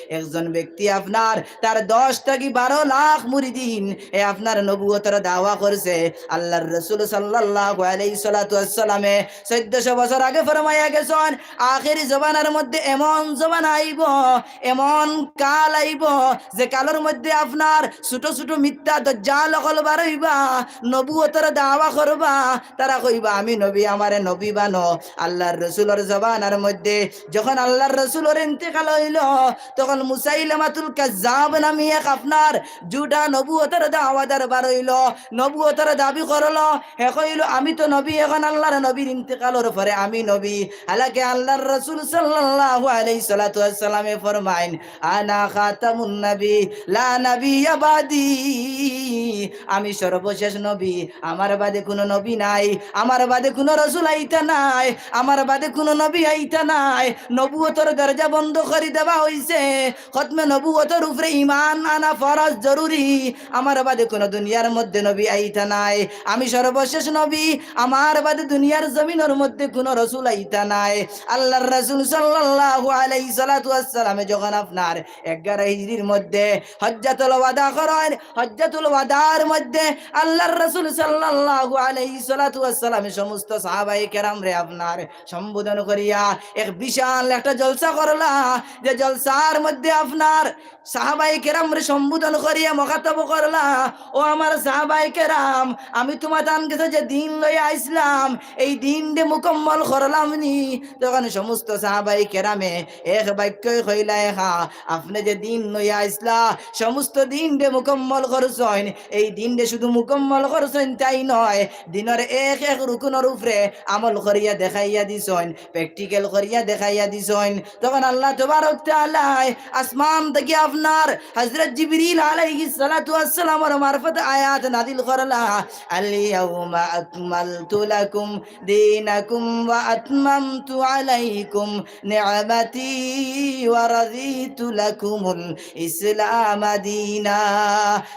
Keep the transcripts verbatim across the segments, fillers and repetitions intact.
একজন ব্যক্তি আপনার তার দশ থাকি বারো লাখ মুরিদিন এ আপনার নবুয়তর দাওয়া করছে। আল্লাহর রাসূল সাল্লাল্লাহু আলাইহি সালাতু ওয়াসসালামে চৌদ্দশো বছর আগে ফরমাইয়া গেছইন, আখেরি জমানার মধ্যে এমন জমানা আইবো, এমন কাল আইবো, যে কালর মধ্যে আপনার ছোট ছোট মিথ্যা দাজ্জাল অকল বার অইবা, নবুয়তর দাওয়া করবা, তারা কইবা, "আমি নবী, আমারে নবী বানো।" আল্লাহর রাসূলর জমানার মধ্যে যখন আল্লাহর রাসূলর ইন্তেকাল অইলো, তখন মুসাইলামাতুল কাজ্জাব নামী এক আপনার জুটা নবুয়তর দাওয়াদার বার অইলো, নবুয়তর দাবি করলো। হে কইলো, "আমি তো নবী, এখন আল্লাহর নবীর ইন্তেকালর পরে আমি নবী।" হালাকে আল্লাহর রাসূল সাল্লাল্লাহু আলাইহি সালাতু ওয়াসসালামে ফরমাইন, "আনা খাতামুন নবী, লা নাবিয়্যা বাদি।" আমি সর্বশেষ নবী, আমার বাদে কুনু নবী নাই, আমার বাদে কুনু রাসূল আইতা নাই, আমার বাদে কুনু নবী আইতা নাই। নবুয়তর দরজা বন্ধ করি দেওয়া অইছে। খতমে নবুয়তর উপরে ঈমান আনা ফরজ, জরুরি। আমার বাদে কুনু দুনিয়ার মধ্যে নবী আইতা নাই। আমি সর্বশেষ নবী, আমার বাদে দুনিয়ার জমিনর মধ্যে কুনু রাসূল আইতা নাই। আল্লাহর রাসূল সাল্লাল্লাহু আলাইহি সালাতু ওয়াসসালামে যখন আপনার এগারো হিজরির মধ্যে হজ্জাতুল ওয়াদা করইন, হজ্জাতুল ওয়াদার মধ্যে আল্লাহর রাসূল সাল্লাল্লাহু আলাইহি সালাতু ওয়াসসালামে সমস্ত সাহাবায়ে কেরামরে আপনার সম্বোধন করিয়া এক বিশাল একটা জলসা করলা, যে জলসার মধ্যে আপনার সাহাবায়ে কেরামরে সম্বোধন করিয়া মুখাতাব করলা, "ও আমার সাহাবায়ে কেরাম, আমি তুমাতান গেছে যে দ্বীন লইয়া আইছলাম, এই দ্বীনরে মুকম্মল করলাম নি?" তখন সমস্ত সাহাবায়ে কেরামে এক বাক্যই কইলা, "এ হা, আপনে যে দ্বীন লইয়া আইছলা, সমস্ত দ্বীনরে মুকম্মল করছইন, এই দ্বীনরে শুধু মুকম্মল করছইন তাই নয়, দ্বীনর এক এক রুকুনর উপরে আমল করিয়া দেখাইয়া দিছইন, practical করিয়া দেখাইয়া দিছইন।" তখন আল্লাহ তাবারক তাআলায় আসমান থাকি আপনার হযরত জিবরিল আলাইহিস সালাতু ওয়াস সালামর মারফতে আয়াত নাজিল করলা, "আল ইয়াউমা আকমালতু লাকুম দীনাকুম ওয়া আতমামতু আলাইকুম নি'মাতি ওয়া রাদিতু লাকুমুল ইসলামা দীনা।"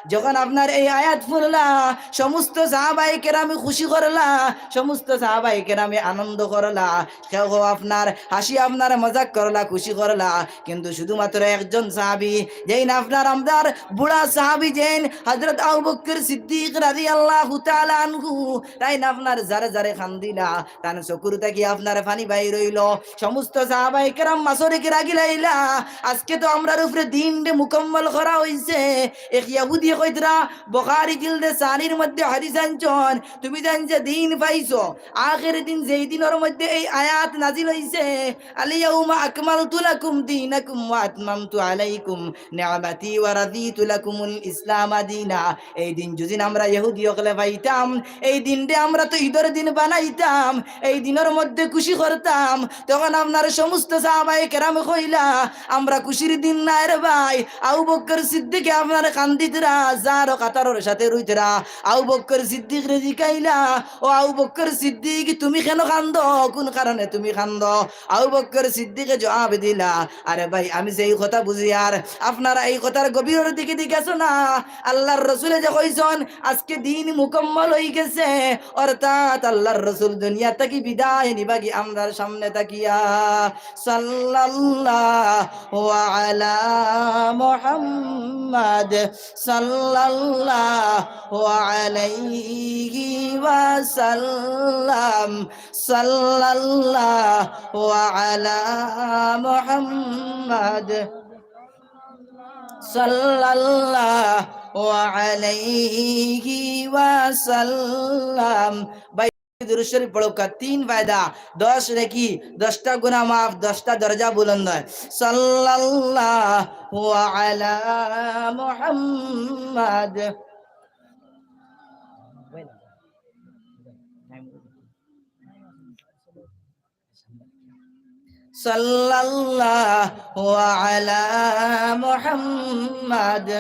যখন আপনার এই আয়াত পড়লা, সমস্ত সাহাবায়ে কেরামে খুশি করলা, সমস্ত সাহাবায়ে কেরামে আনন্দ করলা। কেউ কেউ আপনার হাসি, আপনার মজাক করলা, খুশি করলা, কিন্তু শুধুমাত্র একজন সাহাবী, যেইন আপনার আমরার বুড়া সাহাবী, যেইন হযরত আবু বকর সিদ্দিক রাদিয়াল্লাহু তাআলা আনহু, তাইন আপনার জারে জারে কান্দিলা, তান চকুর থাকি আপনার পানি বাইর অইলো। সমস্ত সাহাবায়ে কেরাম মাসরে কিরা গিলাইলা, আজকে তো আমরার উপরে দ্বীনরে মুকম্মল করা অইছে। এক ইহুদিয়ে কইতরা, বুখারী জিলদে সানির মধ্যে হাদিস আনছইন, তুমি যেইন যে দ্বীন পাইছো, আখেরি দিন যেই দিনর মধ্যে এই আয়াত নাজিল অইছে, "আল ইয়াউমা আকমালতু লাকুম দীনাকুম ওয়া আতমামতু আলাইকুম নি'মাতি ওয়া রাদিতু লাকুমুল ইসলামা দীনা।" এই দিন যুদি আমরা ইহুদি অকলে পাইতাম, এই দিনরে আমরা তো ঈদর দিন বানাইতাম, এই দিনর মধ্যে খুশি করতাম। তখন আপনার সমস্ত সাহাবায়ে কেরাম কইলা, "আমরা খুশির দিন নায় রে ভাই।" আবু বকর সিদ্দিকে আপনার কান্দিতরা, যার কাতারর সাথে রইতরা, আবু বকর সিদ্দিকরে জিকাইলা, "ও আবু বকর সিদ্দিক, তুমি কেন কান্দো? কোন কারণে তুমি কান্দো?" আবু বকর সিদ্দিকে জবাব দিলা, "আরে ভাই, আমি যেই কথা বুঝিয়ার, আপনারা এই কথার গভীরর দিকে দি গেছো না। আল্লাহর রসুলে যে কইছইন, আজকে দ্বীন মুকম্মল অইগেছে, অর্থাৎ আল্লাহর রসুল দুনিয়া থাকি বিদায় নিবাগি আমরার সামনে থাকিয়া।" সাল্লাল্লাহু আলা মুহাম্মাদ, সাল্লাল্লাহু আলাইহি ওয়াসাল্লাম, সাল্লাল্লাহু আলা মুহাম্মাদ, সাল্লাল্লাহু আলাইহি ওয়াসাল্লাম। ভাই, দুরূদ শরীফ পড়উক্কা, তিন ফায়দা, দশ নেকি, দশটা গুনাহ মাফ, দশটা দরজা বুলন্দ অয়। সাল্লাল্লাহু আলা মুহাম্মাদ। সাল্লাল্লাহু আলা মুহাম্মাদ,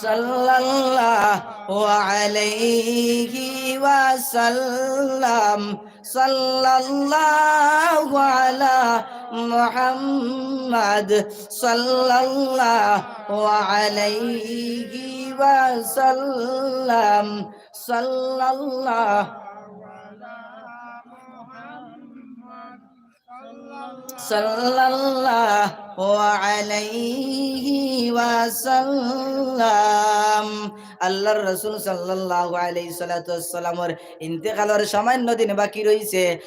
সাল্লাল্লাহু আলাইহি ওয়াসাল্লাম, সাল্লাল্লাহু আলা মুহাম্মাদ, সাল্লাল্লাহু আলাইহি ওয়াসাল্লাম, সাল্লাল্লাহু সাল্লাল্লাহু আলাইহি ওয়াসাল্লাম। আল্লাহর রাসূল সাল্লাল্লাহু আলাইহি সালাতু ওয়াসসালামর ইন্তেকালর সামান্য দিন বাকি রইছে।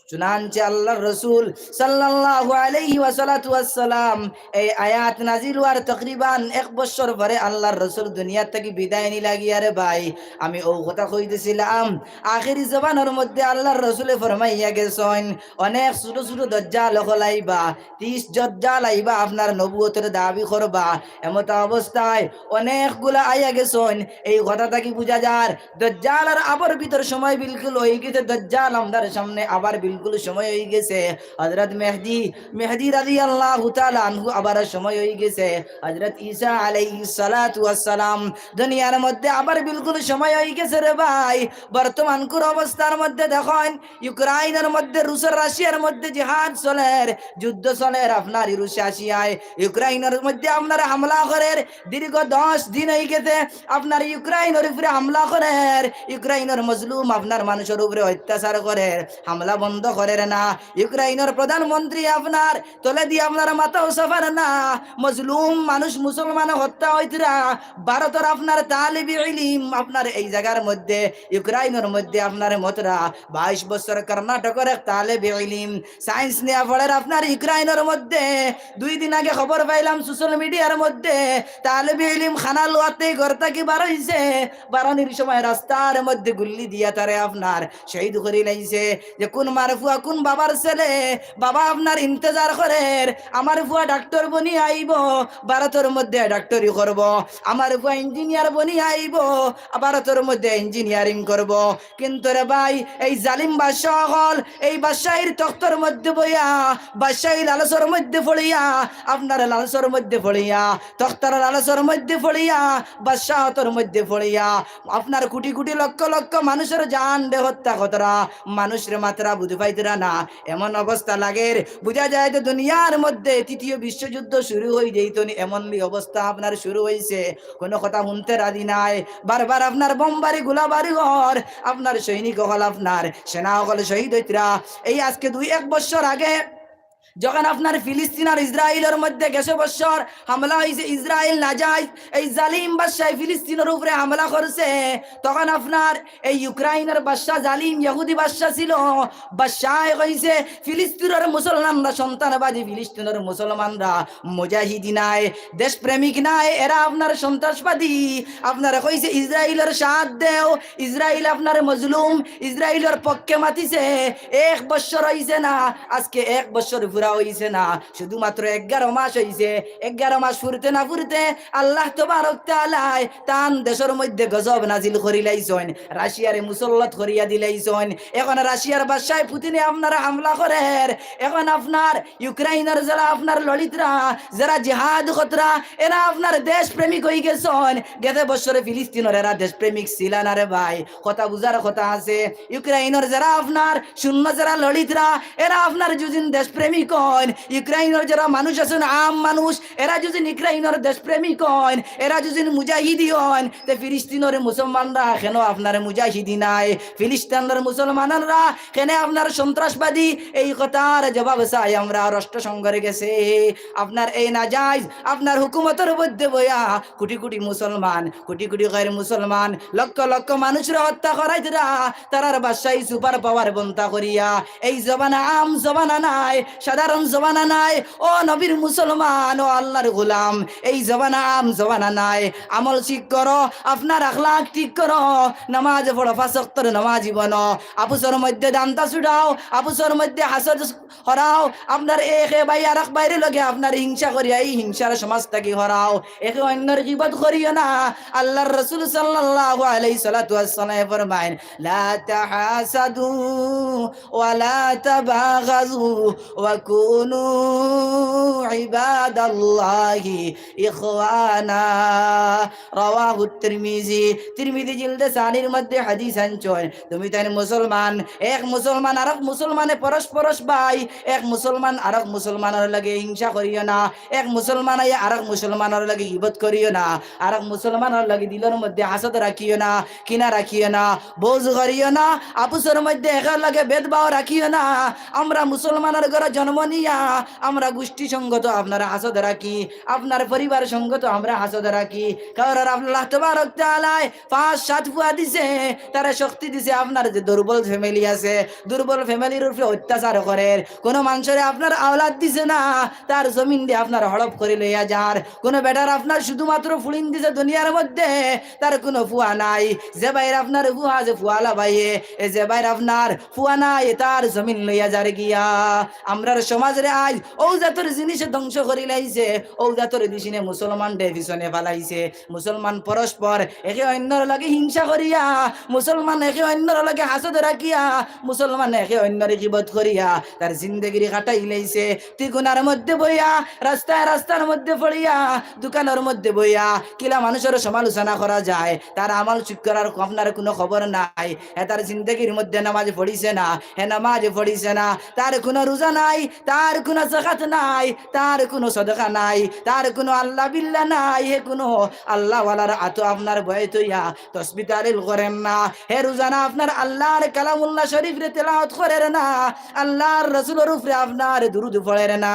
চুনাঞ্চে আল্লাহর রাসূল সাল্লাল্লাহু আলাইহি ওয়াসালাতু ওয়াসসালাম এই আয়াত নাজিল হওয়ার তকরিবান এক বছর পরে আল্লাহর রাসূল দুনিয়া থাকি বিদায় নিলা গিয়া রে ভাই। আমি অউ কথা কইতেছিলাম, আখেরি জমানার মধ্যে আল্লাহর রাসূলে ফরমাইয়া গেছইন, অনেক ছোট ছোট দজ্জাল অকল আইবা, ত্রিশ দজ্জাল আইবা, আপনার নবুয়তর দাবি করবা। এমতা অবস্থায় অনেকগুলা আইয়া গেছইন। এই কথা থাকি বুঝা যার, দজ্জালর আবর ভিতর সময় বিলকুল অই গেছে, দজ্জাল আমরার সামনে আবার বিলকুল সময় অই গেছে। হযরত মেহদি, মেহদি রাদিয়াল্লাহু তাআলা আনহু আবার সময় অই গেছে। হযরত ঈসা আলাইহিস সালাতু ওয়াস সালাম দুনিয়ার মধ্যে আবার বিলকুল সময় অই গেছে রে ভাই। বর্তমানকুর অবস্থার মধ্যে দেখইন, ইউক্রাইনর মধ্যে রুশর রাশিয়ার মধ্যে জিহাদ চলের, যুদ্ধ চলের। আপনার রুশ রাশিয়ায় ইউক্রাইনর মধ্যে আপনার হামলা করের, দীর্ঘ দশ দিন অই গেছে আপনার ইউক্রাইনর উপরে হামলা করের। ইউক্রাইনর মজলুম আপনার মানুষর উপরে অত্যাচার করের, হামলা বন্ধ করের না। ইউক্রাইনর প্রধানমন্ত্রী আপনার তলেদি আপনার মাথাও সাফার না। মজলুম মানুষ মুসলমান হত্যা অইতরা। ভারতর আপনার তালেবে ইলিম আপনার এই জাগার মধ্যে, ইউক্রাইনর মধ্যে আপনার মতরা বাইশ বছর কর্ণাটকর এক তালেবে ইলিম, science নিয়া পড়ের আপনার ইউক্রাইনর মধ্যে। দুই দিন আগে খবর পাইলাম social mediaর মধ্যে, তালেবে ইলিম খানা লওয়াতে ঘর থাকি বার অইছে, বারনির সময় রাস্তার মধ্যে গুল্লি দিয়া তারে আপনার শহীদ করিলাইছে। যে কুন মার ফুয়া, কুন বাবার ছেলে, বাবা আপনার ইন্তেজার করের, আমার ফুয়া ডাক্তার বনি আইবো, ভারতর মধ্যে ডাক্তারি করবো, আমার ফুয়া ইঞ্জিনিয়ার বনি আইবো, ভারতর মধ্যে ইঞ্জিনিয়ারিং করবো। কিন্তু রে ভাই, এই জালিম বাদশা অকল, এই বাদশাহীর তখতর মধ্যে বইয়া, বাদশাহী লালসর মধ্যে পড়িয়া, আপনার লালসর মধ্যে পড়িয়া, তখতর লালসর মধ্যে পড়িয়া, বাদশাহতর মধ্যে পড়িয়া, আপনার কোটি কোটি লক্ষ লক্ষ মানুষর জান রে হত্যা করতরা, মানুষরে মাতরা বুঝ পাইতরা না। এমন অবস্থা লাগের, বুঝা যায় যে দুনিয়ার মধ্যে তৃতীয় বিশ্বযুদ্ধ শুরু অই যাইতো নি, এমন অবস্থা আপনার শুরু অইছে। কুনু কথা হুনতে রাজি নায়। বারবার আপনার বোমবারি, গুলাবারি অর, আপনার সৈনিক অকল, আপনার সেনা অকল শহীদ অইতরা। এই আজকে দুই এক বছর আগে যখন আপনার ফিলিস্তিন আর ইসরাইলর মধ্যে গেছে বছর হামলা অইছে, ইসরাইল নাজাইজ এই জালিম বাদশায় ফিলিস্তিনর উপরে হামলা করছে, তখন আপনার এই ইউক্রাইনর বাদশা জালিম ইহুদি বাদশা ছিল, বাদশায় কইছে, "ফিলিস্তিনর মুসলমানরা সন্ত্রাসবাদী, ফিলিস্তিনর মুসলমানরা মুজাহিদি নায়, দেশপ্রেমিক নায়, এরা আপনার সন্ত্রাসবাদী।" আপনারে কইছে, "ইসরাইলর সাথ দেও, ইসরাইল আপনার মজলুম, ইসরাইলর পক্ষে মাতিছে।" এক বছর অইছে না, আজকে এক বছর পুরা অইছে না, শুধুমাত্র এগারো মাস অইছে। এগারো মাস ফুরতে না ফুরতে আল্লাহ তবারক তাআলায় তান দেশর মধ্যে গজব নাজিল করিলাইছইন, রাশিয়ারে মুসল্লত করিয়া দিলাইছইন। এখন রাশিয়ার বাদশায় পুতিনে আপনারা হামলা করের। এখন আপনার ইউক্রাইনর যারা আপনার লড়িতরা, যারা জিহাদ করতরা, এরা আপনার দেশপ্রেমিক অই গেছইন। গেছে বছরে ফিলিস্তিনর এরা দেশপ্রেমিক ছিলা না রে ভাই, কথা বুঝার কথা আছে। ইউক্রাইনর যারা আপনার শূন্য যারা লড়িতরা, এরা আপনার যুদিন দেশপ্রেমিক অইন, ইউক্রাইনর যারা মানুষ আছইন, আম মানুষ, এরা যুদিন ইউক্রাইনর দেশপ্রেমিক অইন, এরা যুদিন মুজাহিদি অইন, তে ফিলিস্তিনর মুসলমানরা কেন আপনার মুজাহিদি নায়? ফিলিস্তিনর মুসলমানরা কেনে আপনার সন্ত্রাসবাদী? এই কথার জবাব চাই আমরা রাষ্ট্রসংঘর গেছে। আপনার এই নাজাইজ, আপনার হুকুমতর মধ্যে বইয়া কোটি কোটি মুসলমান, কোটি কোটি গের মুসলমান, লক্ষ লক্ষ মানুষরে হত্যা করাইতরা, তারার বাদশাহী সুপার পাওয়ার বন্তা করিয়া। এই জমানা আম জমানা নায়, সাধারণ জমানা নায়। ও নবীর মুসলমান, ও আল্লাহর গোলাম, এই জমানা আম জমানা নায়। আমল ঠিক করো, আপনার আখলাক ঠিক করো, নামাজ পড়ো, পাঁচ ওয়াক্তর নামাজি বনো, আপসর মধ্যে দান্তা ছুড়াও, আপসর মধ্যে হাসদ হরাও, আপনার একে ভাই আরক ভাইর লগে আপনার হিংসা করিয়া এই হিংসার সমাজ থাকি হরাও, একে অইন্যর গীবত করিও না। আল্লাহর রাসূল সাল্লাল্লাহু আলাইহি সালাতু ওয়াসসালামে ফরমাইন, "লা তাহাসাদু ওয়া লা তাবাগাযু ওয়া কুনু ইবাদাল্লাহি ইখওয়ানা।" রাওয়াহু তিরমিজি। তিরমিজি জিলদে সানির মধ্যে হাদিস আনছইন। তুমি তাইন মুসলমান, এক মুসলমান আরক মুসলমানে পরস্পরস ভাই, এক মুসলমান আরক মুসলমানর লগে হিংসা করিও না, এক মুসলমানে আরক মুসলমানর লগে গীবত করিও না, আরক মুসলমানর লগে দিলর মধ্যে হাসদ রাখিও না, কিনা রাখিও না, বুগজ করিও না, আপসর মধ্যে একর লগে ভেদভাব রাখিও না। আমরা মুসলমানর ঘরো জন্ম বনিয়া আমরা গোষ্ঠী সঙ্গত আপনারে হাসদে রাখি, আপনার পরিবার সঙ্গত আমরা হাসদে রাখি। কারণ আল্লাহ তাবারক তাআলায় পাঁচ সাত ফুয়া দিছে, তারা শক্তি দিছে। আপনার যে দুর্বল ফ্যামিলি আছে, দুর্বল ফ্যামিলির উপরে অত্যাচার করের, কোনো মানুষরে আপনার আওলাদ দিছে না, তার জমিন দি আপনার হড়প করি লইয়া যার। কোনো বেটার আপনার শুধুমাত্র ফুড়িন দিছে দুনিয়ার মধ্যে, তার কোনো ফুয়া নাই। যে ভাইর আপনার ফুয়া আছে, ফুয়ালা ভাইয়ে, এ যে ভাইর আপনার ফুয়া নাই, তার জমিন লইয়া যার গিয়া। আমরার সমাজরে আইজ অউ জাতর জিনিসে ধ্বংস করি লাইছে, অউ জাতর জিনিসে মুসলমানরে পিছনে ফালাইছে। মুসলমান পরস্পর একে অন্যর লগে হিংসা করিয়া, মুসলমান একে অন্যর লগে হাসদ রাখিয়া, মুসলমান একে অন্যর গিবত করিয়া তার জিন্দেগিরে কাটাই লাইছে। তি গুনার মধ্যে বইয়া, রাস্তায় রাস্তার মধ্যে পড়িয়া, দোকানর মধ্যে বইয়া কিলা মানুষর সমালোচনা করা যায়, তার আমল শুক্করার আপনার কোনো খবর নাই। হে তার জিন্দেগির মধ্যে নামাজ পড়িছে না, হে নামাজ পড়িছে না, তার কোনো রোজা নাই, তার কোনো যাকাত নাই, তার কোনো সদকা নাই, তার কোনো আল্লাহ বিল্লাহ নাই, হে কোনো আল্লাহওয়ালার আতো আপনার বয় থইয়া তসবি তাহলিল করের না। হে রোজানা আপনার আল্লাহর কালামুল্লাহ শরীফরে তেলাওয়াত করের না, আল্লাহর রসুলর উপরে আপনার দুরুদ পড়ের না।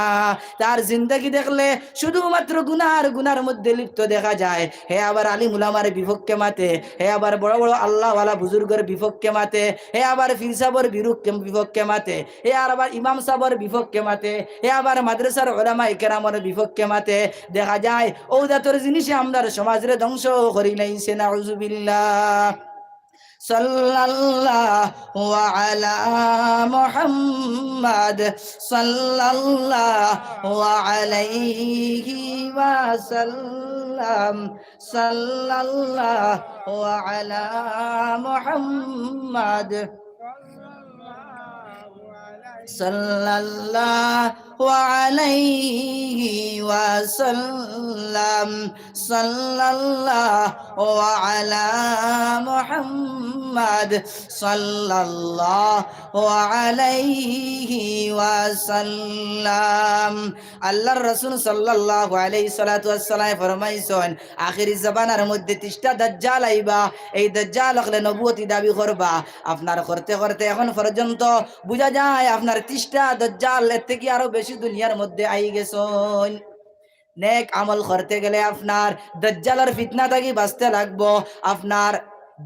তার জিন্দেগি দেখলে শুধুমাত্র গুনার, গুনার মধ্যে লিপ্ত দেখা যায়। হে আবার আলিম উলামার বিপক্ষে মাতে, হে আবার বড় বড় আল্লাহওয়ালা বুজুর্গর বিপক্ষে মাতে, হে আবার পীর সাবর বিরুক্ষে, বিপক্ষে মাতে, হে আর আবার ইমাম সাবর বিপক্ষে মাতে, হে আবার মাদ্রাসার উলামায়ে কেরামর বিপক্ষে মাতে। দেখা যায় অউ জাতর জিনিসে আমরার সমাজরে ধ্বংস করি লাইছে, নাউজুবিল্লাহ। সাল্লাল্লাহু আলা মুহাম্মাদ, সাল্লাল্লাহু আলাইহি ওয়াসাল্লাম, সাল্লাল্লাহু আলা মুহাম্মাদ, সাল্লাল্লাহু আলাইহি ওয়াসাল্লাম, সাল্লাল্লাহু আলা মুহাম্মাদ, সাল্লাল্লাহু আলাইহি ওয়াসাল্লাম। আল্লাহর রাসূল সাল্লাল্লাহু আলাইহি সালাতু ওয়াসসালামে ফরমাইছইন, আখেরি জামানার মধ্যে তিশটা দাজ্জাল আইবা। এই দাজ্জাল অকলে নবুয়তি দাবি করবা। আপনার করতে করতে এখন পর্যন্ত বুঝা যায় আপনার তিশটা দাজ্জাল এর থাকি আরো বেশি দুনিয়ার মধ্যে আই গেছইন। নেক আমল করতে গেলে আপনার দাজ্জালর ফিতনা থাকি বাঁচতে লাগবো, আপনার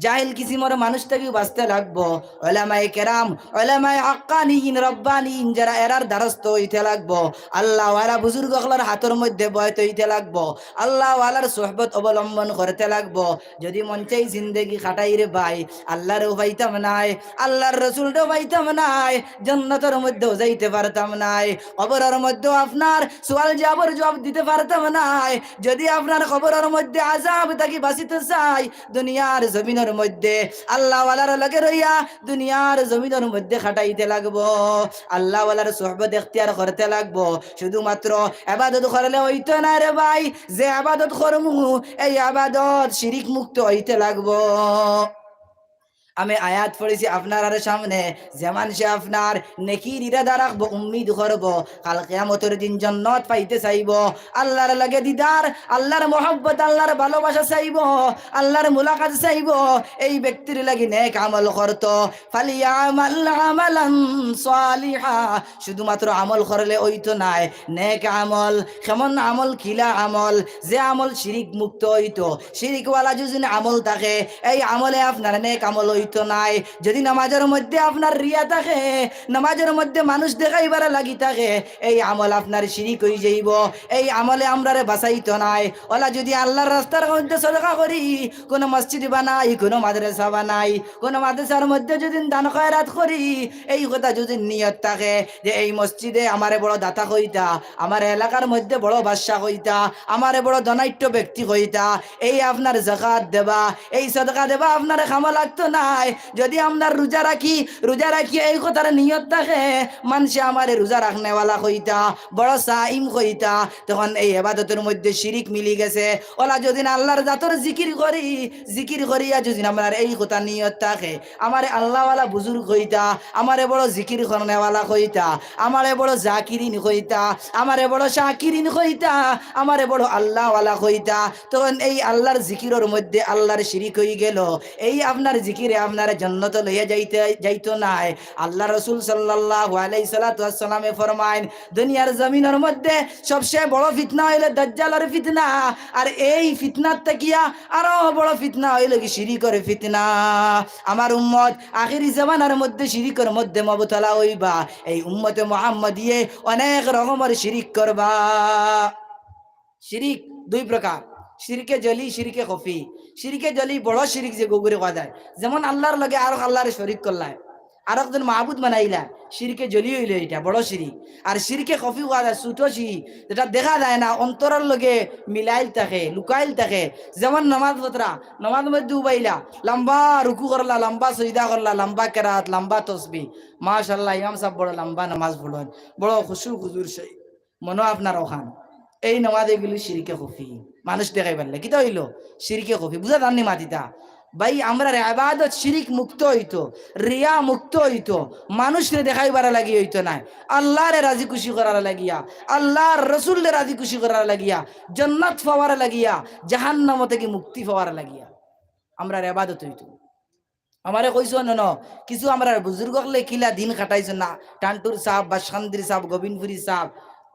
জাহিল কিসিমর মানুষ থাকি বাঁচতে লাগবো। উলামায়ে কেরাম, উলামায়ে হাক্কানিন, রব্বানিন যারা, এরার দ্বারস্থ অইতে লাগবো। আল্লাহওয়ালা বুজুর্গ অকলর হাতর মধ্যে বয়ত অইতে লাগবো। আল্লাহওয়ালার সোহবত অবলম্বন করতে লাগবো। যদি মন চাই জিন্দেগি কাটাই রে ভাই, আল্লাহরেও পাইতাম নায়, আল্লাহর রসুলরেও পাইতাম নায়, জান্নাতর মধ্যেও যাইতে পারতাম নায়, কবরর মধ্যেও আপনার সওয়াল জওয়াবর জবাব দিতে পারতাম নায়। যদি আপনার কবরর মধ্যে আযাব থাকি বাঁচিতে চাই, দুনিয়ার জমিনর মধ্যে আল্লাহওয়ালার লগে রইয়া দুনিয়ার জমিনর মধ্যে কাটাইতে লাগবো, আল্লাহওয়ালার সোহবত এখতিয়ার করতে লাগবো। শুধুমাত্র ইবাদত করলে অইতো নায় রে ভাই, যে ইবাদত করমু, এই ইবাদত শিরিক মুক্ত অইতে লাগবো। আমি আয়াত পড়ছি আপনারার সামনে, যে মানষে আপনার নেকির ইরাদা রাখবো, উম্মিদ করবো, কাল কিয়ামতর দিন জান্নাত পাইতে চাইবো, আল্লাহর লগে দিদার, আল্লাহর মহব্বত, আল্লাহর ভালোবাসা চাইবো, আল্লাহর মুলাকাত চাইবো, এই ব্যক্তির লাগি নেক আমল করতো। ফালিয়ামাল আমালান সালিহা, শুধুমাত্র আমল করলে অইতো নায়, নেক আমল। কেমন আমল? কিলা আমল? যে আমল শিরিক মুক্ত অইতো। শিরিকওয়ালা যদি আমল থাকে, এই আমলে আপনার নেক আমল অইতো নায়। যদি নামাজর মধ্যে আপনার রিয়া থাকে, নামাজর মধ্যে মানুষ দেখাইবার লাগি থাকে, এই আমল আপনার শিরিক অই যাইবো। এই আমলে আমরারে বাঁচাইতো নায়। অলা যদি আল্লাহর রাস্তার মধ্যে সদকা করি, কোনো মসজিদ বানাই, কোনো মাদ্রাসা বানাই, কোনো মাদ্রাসার মধ্যে যদি দান খয়রাত করি, এই কথা যদি নিয়ত থাকে যে এই মসজিদে আমারে বড় দাতা কইতা, আমার এলাকার মধ্যে বড় বাদশা কইতা, আমারে বড় ধনাঢ্য ব্যক্তি কইতা, এই আপনার যাকাত দেবা, এই সদকা দেবা আপনার কামো লাগতো নায়। যদি আপনার রোজা রাখি, রোজা রাখি এই কথার নিয়ত থাকে, মানষে আমারে রোজা রাখনেওয়ালা কইতা, বড় সাইম কইতা, তখন এই ইবাদতর মধ্যে শিরিক মিলি গেছে। অলা যদি আল্লাহর জাতর জিকির করি, জিকির করিয়া যদি আপনার এই কথা নিয়ত থাকে, আমারে আল্লাহওয়ালা বুজুর্গ কইতা, আমারে বড় জিকির করনেওয়ালা কইতা, আমারে বড় জাকিরিন কইতা, আমারে বড় শাকিরিন কইতা, আমারে বড় আল্লাহওয়ালা কইতা, তখন এই আল্লাহর জিকিরর মধ্যে আল্লাহর শিরিক অই গেল। এই আপনার জিকিরে আপনারে জন্নতো লইয়া যাইতে, যাইতো নায়। আল্লার রসুল সাল্লাল্লাহু আলাইহি সাল্লাতু ওয়াসসালামে ফরমাইন, দুনিয়ার জমিনর মধ্যে সবচেয়ে বড় ফিতনা অইলো দাজ্জালর ফিতনা, আর এই ফিতনার থাকিয়া আরো বড় ফিতনা অইলো গি শিরিকর ফিতনা। আমার উম্মত আখেরি জামানার মধ্যে শিরিকর মধ্যে মবতলা অইবা। এই উম্মতে মুহাম্মদিয়ে অনেক রকমর শিরিক করবা। শিরিক দুই প্রকার, শিরকে জলি, শিরকে খফি। শিরকে জলি বড় শিরিক যে গুগুরে কওয়া যায়, যেমন আল্লার লগে আরক আল্লারে শরিক করলায়, আরকজন মাবুদ বানাইলা, শিরকে জলি অইলো ইটা বড় শিরিক। আর শিরকে খফি কওয়া যায় ছোট শিরিক, যেটা দেখা যায় না, অন্তরর লগে মিলাইল থাকে, লুকাইল থাকে। যেমন নামাজ পড়রা, নামাজ মধ্যে উবাইলা, লম্বা রুকু করলা, লম্বা সজদা করলা, লম্বা কেরাত, লম্বা তসবি। মাশাআল্লাহ, ইমাম সাব বড় লম্বা নামাজ পড়ইন, বড় খুশু খুজুর সহিত। মনো আপনার অখান, এই নামাজ এগুলি শিরকে খফি। মানুষ দেখাইবার লাগি। কিতা অইলো? শিরকে খফি। বুঝা যারনি মাতিটা? ভাই, আমরার ইবাদত শিরিক মুক্ত অইতো, রিয়া মুক্ত অইতো, মানুষরে দেখাইবার লাগি অইতো নায়, আল্লারে রাজি খুশি করার লাগিয়া, আল্লার রসুলরে রাজি খুশি করার লাগিয়া, জন্নাত পাওয়ার লাগিয়া, জাহান্নাম থাকি মুক্তি পাওয়ার লাগিয়া আমরার ইবাদত অইতো। আমারে কইছইন নু, কিছু আমরার বুজুর্গ অকলে কিলা দিন কাটাইছইন না, টান্টুর সাব, বাসকান্দির সাব, গোবিন্দপুরি সাব,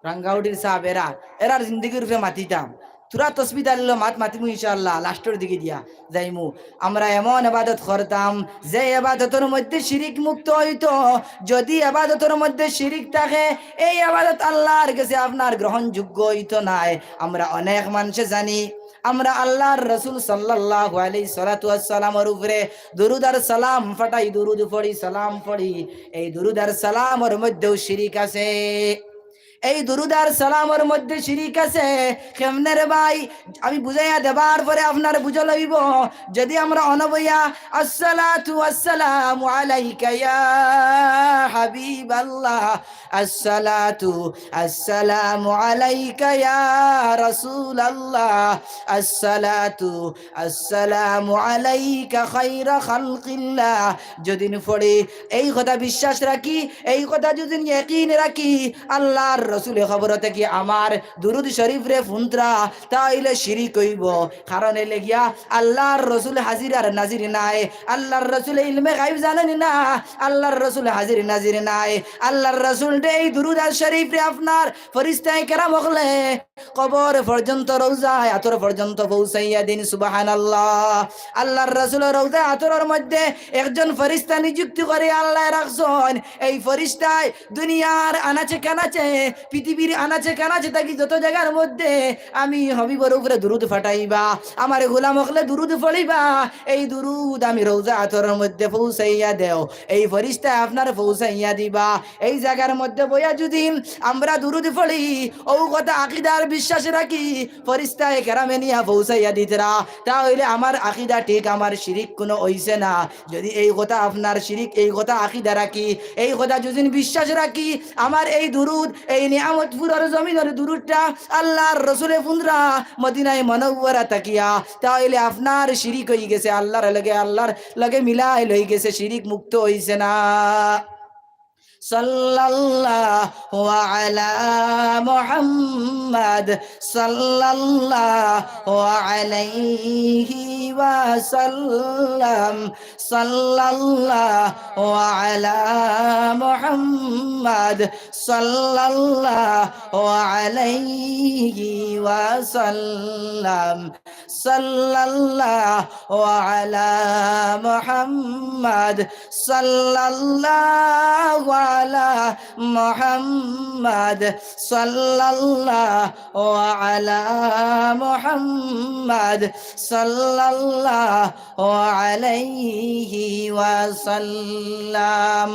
রাঙ্গাউটির সাব, এরা, এরার জিন্দেগির উপরে মাতিতাম। থুড়া তসবি তালিলো মাত মাতিমু ইনশাআল্লাহ, লাস্টর দিকে দিয়া যাইমু। আমরা এমন ইবাদত করতাম, যে ইবাদতর মধ্যে শিরিক মুক্ত অইতো। যদি ইবাদতর মধ্যে শিরিক থাকে, এই ইবাদত আল্লার গেছে আপনার গ্রহণযোগ্য অইতো নায়। আমরা অনেক মানষে জানি, আমরা আল্লার রসুল সাল্লাল্লাহু আলাইহি সাল্লাতু ওয়াসসালামর উপরে দুরুদ আর সালাম ফাটাই, দুরুদ পড়ি, সালাম পড়ি। এই দুরুদ আর সালামর মধ্যেও শিরিক আছে। এই দুরুদ আর সালামর মধ্যে শিরিক আছে। কেমনে রে ভাই? আমি বুঝাইয়া দেবার পরে আপনার বুঝা লইবো। যদি আমরা অনবইয়া আসসালাতু আসসালামু আলাইকা ইয়া হাবিবাল্লাহ, আসসালাতু আসসালামু আলাইকা ইয়া রাসূলুল্লাহ, আসসালাতু আসসালামু আলাইকা খায়রা খালকিল্লাহ। যদি পড়ি, এই কথা বিশ্বাস রাখি, এই কথা যদি ইয়াকিন রাখি, আল্লার রসুলে কবর থাকি আমার দুরুদ শরিফরে ফুনতরা, তা অইলে শিরিক অইবো। কারণ অইলে গিয়া আল্লার রসুল হাজির আর নাজির নায়। আল্লার রসুলে ইলমে গাইব জানইন না, আল্লার রসুল হাজির নাজির নায়। আল্লার রসুলরে এই দুরুদ আর শরিফরে আপনার ফিরিস্তায়ে কেরাম অকলে কবর পর্যন্ত, রওজায়ে আতর পর্যন্ত পৌঁছাইয়া দেইন। সুবহানাল্লাহ। আল্লার রসুলর রওজায়ে আতরর মধ্যে একজন ফিরিস্তা নিযুক্তি করি আল্লায় রাখছইন। এই ফিরিস্তায় দুনিয়ার আনাচে কানাচে, পৃথিবীর আনাচে কানাচে থাকি যত জাগার মধ্যে আমি হাবিবর উপরে দুরুদ ফাটাইবা, আমার গোলাম অকলে দুরুদ পড়িবা, এই দুরুদ আমি রওজায়ে আতরর মধ্যে পৌঁছাইয়া দেও। এই ফিরিস্তায় আপনার পৌঁছাইয়া দিবা। এই জাগার মধ্যে বইয়া যদি আমরা দুরুদ পড়ি, অউ কথা আকিদার বিশ্বাস রাখি, ফিরিস্তায়ে কেরামে নিয়া পৌঁছাইয়া দিতরা, তা অইলে আমার আকিদা ঠিক, আমার শিরিক কুনু অইছে না। যদি এই কথা আপনার শিরিক, এই কথা আকিদা রাখি, এই কথা যদি বিশ্বাস রাখি, আমার এই দুরুদ, এই নিয়ামতপুরর জমিনর দুরুদটা আল্লার রসুলে ফুনরা মদিনায়ে মুনাওয়ারা থাকিয়া, তা অইলে আপনার শিরিক অইগেছে, আল্লার লগে, আল্লার লগে মিলাইল অইগেছে, শিরিক মুক্ত অইছে না। সাল্লাল্লাহু আলা মুহাম্মাদ, সাল্লাল্লাহু আলাইহি ওয়াসাল্লাম, সাল্লাল্লাহু আলা মুহাম্মাদ, সাল্লাল্লাহু আলাইহি ওয়াসাল্লাম। সাল্লাল্লাহু আলা মুহাম্মাদ, সাল্লাল্লাহু আলা মুহাম্মাদ, সাল্লাল্লাহু আলা মুহাম্মাদ, সাল্লাল্লাহু আলাইহি ওয়াসাল্লাম।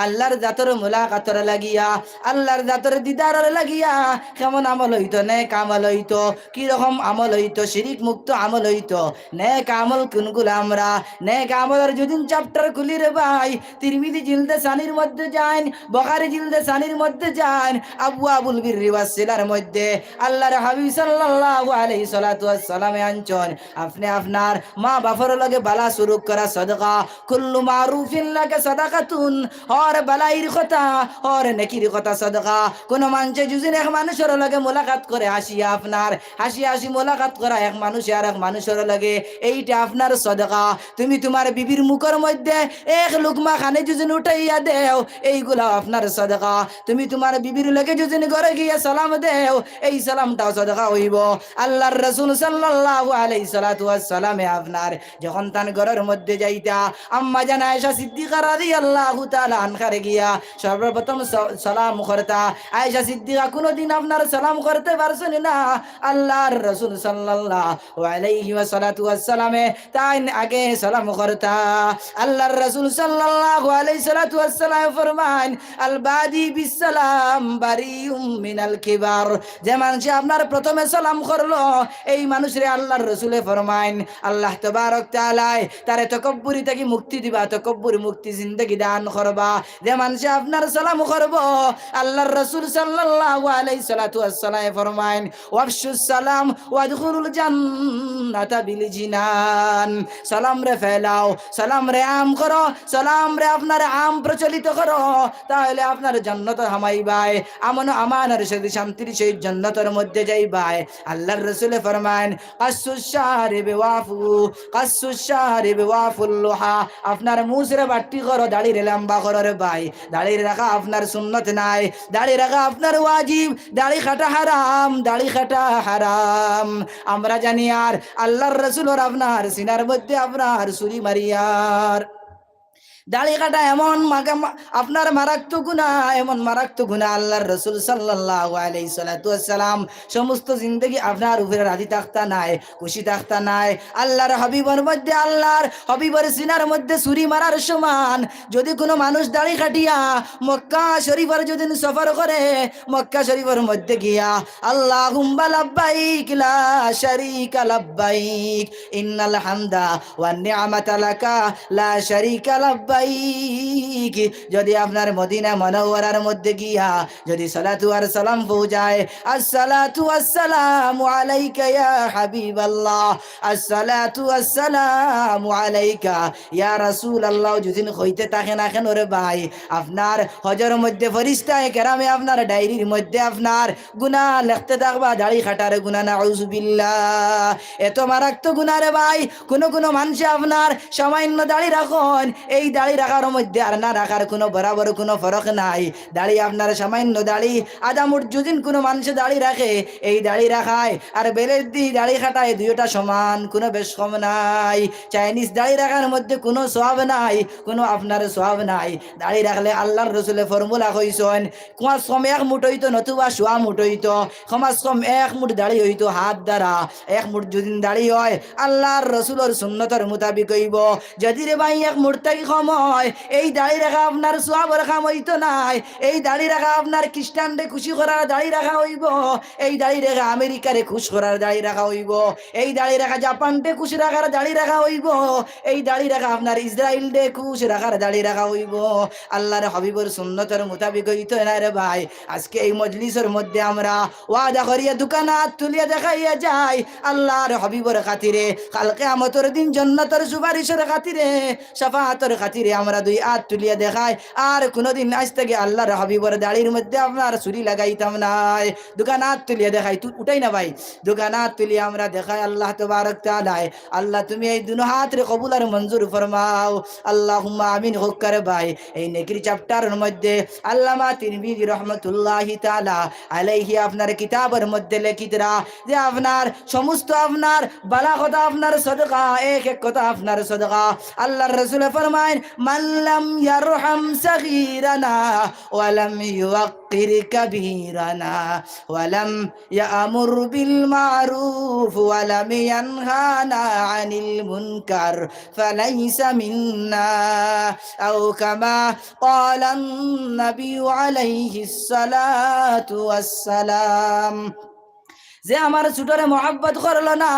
আল্লার জাতর মুলাকাতর লাগিয়া, আল্লার জাতর দিদারর লাগিয়া কেমন আমল অইতো? নেক আমল অইতো। কি রকম আমল অইতো? শিরিক মুক্ত আমল অইতো। নেক আমল কুনগুলা? আমরা নেক আমলর যদি chapter খুলি রে ভাই, তিরমিজি জিলদে সানির মধ্যে যায়, বুখারী জিলদে সানির মধ্যে যাইন, আবওয়াবুল বিররি ওয়াসসিলার মধ্যে আল্লাহর হাবিব সাল্লাল্লাহু আলাইহি সালাতু ওয়াসসালামে আনছইন, আপনে আপনার মা বাফর লগে বালা সুলুক করা সদকা, কুল্লু মারুফিন লাকা সাদাকাতুন, হর বালাইর কথা, হর নেকির কথা সদকা। কুনু মানষে যুদি এক মানুষর লগে মুলাকাত করে হাসিয়া আপনার, হাসি হাসি মোলাকাত করা এক মানুষে আর এক মানুষর লগে, এইটা আপনার সদকা। তুমি তুমার বিবির মুখর মধ্যে এক লুকমা খানি যুদি উঠাইয়া দেও, এইগুলাও আপনার সদকা। তুমি তুমার বিবির লগে যুদি ঘরো গিয়া সালাম দেও, এই সালামটাও সদকা অইবো। আল্লাহর রাসূল সাল্লাল্লাহু আলাইহি সালাতু ওয়াসসালামে আপনার যখন তান ঘরর মধ্যে যাইতা, আম্মা জান আয়েশা সিদ্দিকা রাদিয়াল্লাহু তাআলা আনহারে গিয়া সর্বপ্রথম স-, সালাম করতা। আয়েশা সিদ্দিকা কুনুদিন আপনার সালাম করতে পারছইন না। আল্লাহর রাসূল সাল্লাল্লাহু আলাইহি ওয়া সালাতু ওয়াসসালামে তাইন আগে সালাম করতা। আল্লাহর রাসূল সাল্লাল্লাহু আলাইহি সালাতু ওয়াসসালামে ফরমাইন, "আল বাদি বিস সালাম বারিউম মিনাল কিবার।" যে মানষে আপনার প্রথমে সালাম করলো, এই মানুষরে আল্লাহর রাসূলে ফরমাইন, আল্লাহ তাবারক তাআলায় তারে তকব্বুরি থাকি মুক্তি দিবা, তকব্বুরি মুক্তি জিন্দেগি দান করবা। যে মানষে আপনার সালাম করবো, আল্লাহর রাসূল সাল্লাল্লাহু আলাইহি সালাতু ওয়াসসালামে ফরমাইন, "ওয়াফশুস সালাম ওয়াদখুলুল জান্নাতা বিল জিনান।" সালামরে ফেলাও, সালামরে আম করো, সালামরে আপনার আম প্রচলিত করো, তাহলে আপনার জান্নাতো হামাইবায়, আমন আমানর সাথে শান্তির সহিত জান্নাতর মধ্যে যাইবায়। আল্লাহর রাসূলে ফরমাইন, "কাসসুশ শারিবি ওয়াফু, কাসসুশ শারিবি ওয়াফুল লুহা।" আপনার মুছরে বাট্টি করো, দাড়িরে লম্বা করো রে ভাই। দাড়ি রাখা আপনার সুন্নত নায়, দাড়ি রাখা আপনার ওয়াজিব। দাড়ি কাটা হারাম, দাড়ি কাটা হারাম। আমরা জানি আর আল্লাহর রাসূলর আপনার সিনার মধ্যে আপনার ছুরি মারিয়ার। দাড়ি কাটা এমন মাগা-, মা-, আপনার মারাত্মক গুনাহ, এমন মারাত্মক গুনাহ, আল্লাহর রাসূল সাল্লাল্লাহু আলাইহি সালাতু ওয়াসসালাম সমস্ত জিন্দেগি আপনার উপরে রাজি থাকতা নায়, খুশি থাকতা নায়। আল্লাহর হাবিবর মধ্যে, আল্লাহর হাবিবর সিনার মধ্যে ছুরি মারার সমান। যুদি কুনু মানুষ দাড়ি কাটিয়া মক্কা শরীফর যুদি সফর করে, মক্কা শরীফর মধ্যে গিয়া, "আল্লাহুম্মা লাব্বাইক লা শারীকা লাব্বাইক, ইন্নাল হামদা ওয়ান নি'মাতা লাকা লা শারীকা লাব্বাইক।" যুদি আপনার মদিনা মুনাওয়ারার মধ্যে গিয়া যুদি সালাতু আর সালাম পৌঁছায়, "আসসালাতু আসসালামু আলাইকা ইয়া হাবিবাল্লাহ, আসসালাতু আসসালামু আলাইকা ইয়া রাসূলাল্লাহ" যুদি কইতে থাকে না কেন রে ভাই, আপনার হজর মধ্যে ফিরিস্তায়ে কেরামে আপনার ডায়েরির মধ্যে আপনার গুনাহ লেখতে থাকবা, দাড়ি কাটার গুনাহ, নাউজুবিল্লাহ। এত মারাত্মক গুনাহ রে ভাই, কুনু কুনু মানষে আপনার সামান্য দাড়ি রাখইন, এই দাড়ি রাখার মধ্যে আর না রাখার কুনু বরাবর কুনু ফরক নাই। দাড়ি আপনার সামান্য দাড়ি, আধা মুঠ যুদি কুনু মানষে দাড়ি রাখে, এই দাড়ি রাখায় আর বেলের দি দাড়ি কাটায় দুইটা সমান, কুনু বেশ কম নাই। চাইনিজ দাড়ি রাখার মধ্যে কুনু সওয়াব নাই, কুনু আপনার সওয়াব নাই। দাড়ি রাখলে আল্লাহর রাসূলে ফর্মুলা কইছইন, কমাস কম এক মুঠ অইতো, নতুবা সোয়া মুঠ অইতো, কমাস কম এক মুঠ দাড়ি অইতো হাত দ্বারা। এক মুঠ যুদি দাড়ি অয়, আল্লাহর রাসূলর সুন্নতর মুতাবিক অইবো। যুদি রে ভাই এক মুঠ থাকি কম অয়, এই দাড়ি রাখা আপনার সওয়াবর কাম অইতো নায়। এই দাড়ি রাখা আপনার খ্রিস্টানরে খুশি করার দাড়ি রাখা অইবো, এই দাড়ি রাখা আমেরিকারে খুশ করার দাড়ি রাখা অইবো, এই দাড়ি রাখা জাপানরে খুশ রাখার দাড়ি রাখা অইবো, এই দাড়ি রাখা আপনার ইসরাইলরে খুশ রাখার দাড়ি রাখা অইবো। আল্লাহর হাবিবর সুন্নতর মুতাবিক অইতো নায় রে ভাই। আজকে এই মজলিসর মধ্যে আমরা ওয়াদা করিয়া দুখান আত তুলিয়া দেখাইয়া যাই, আল্লাহর হাবিবর খাতিরে, কাল কিয়ামতর দিন জান্নাতর সুপারিশর খাতিরে, শাফাআতর খাতিরে আমরা দুই আত তুলিয়া দেখাই। আর কুনুদিন আইজ থাকি আল্লাহর হাবিবর দাড়ির মধ্যে আপনার ছুরি লাগাইতাম নায়। দুখান আত তুলিয়া দেখাই, তু-, উঠাই না ভাই, দুখান আত তুলিয়া আমরা দেখাই আল্লাহ তাবারক তাআলায়। আল্লাহ, তুমি এই দুনো হাতরে কবুল আর মঞ্জুর ফরমাও। আল্লাহুম্মা আমিন। হক্কার ভাই, এই নেকির চ্যাপ্টারর মধ্যে আল্লামা তিরমিজি রহমতুল্লাহি তাআলা আলাইহি আপনার কিতাবর মধ্যে লেখিতরা যে আপনার সমস্ত আপনার বালা কথা আপনার সদকা, এক এক কথা আপনার সদকা। আল্লাহর রাসূলে ফরমাইন, "মান লাম ইয়ারহাম সাগীরানা ওয়া লাম ইউওয়াক্কির কাবীরানা ওয়া লাম يأمر بالمعروف ولم ينهانا عن المنكر فليس منا." أو كما قال النبي عليه الصلاة والسلام. যে আমার ছোটরে মহব্বত করলো না,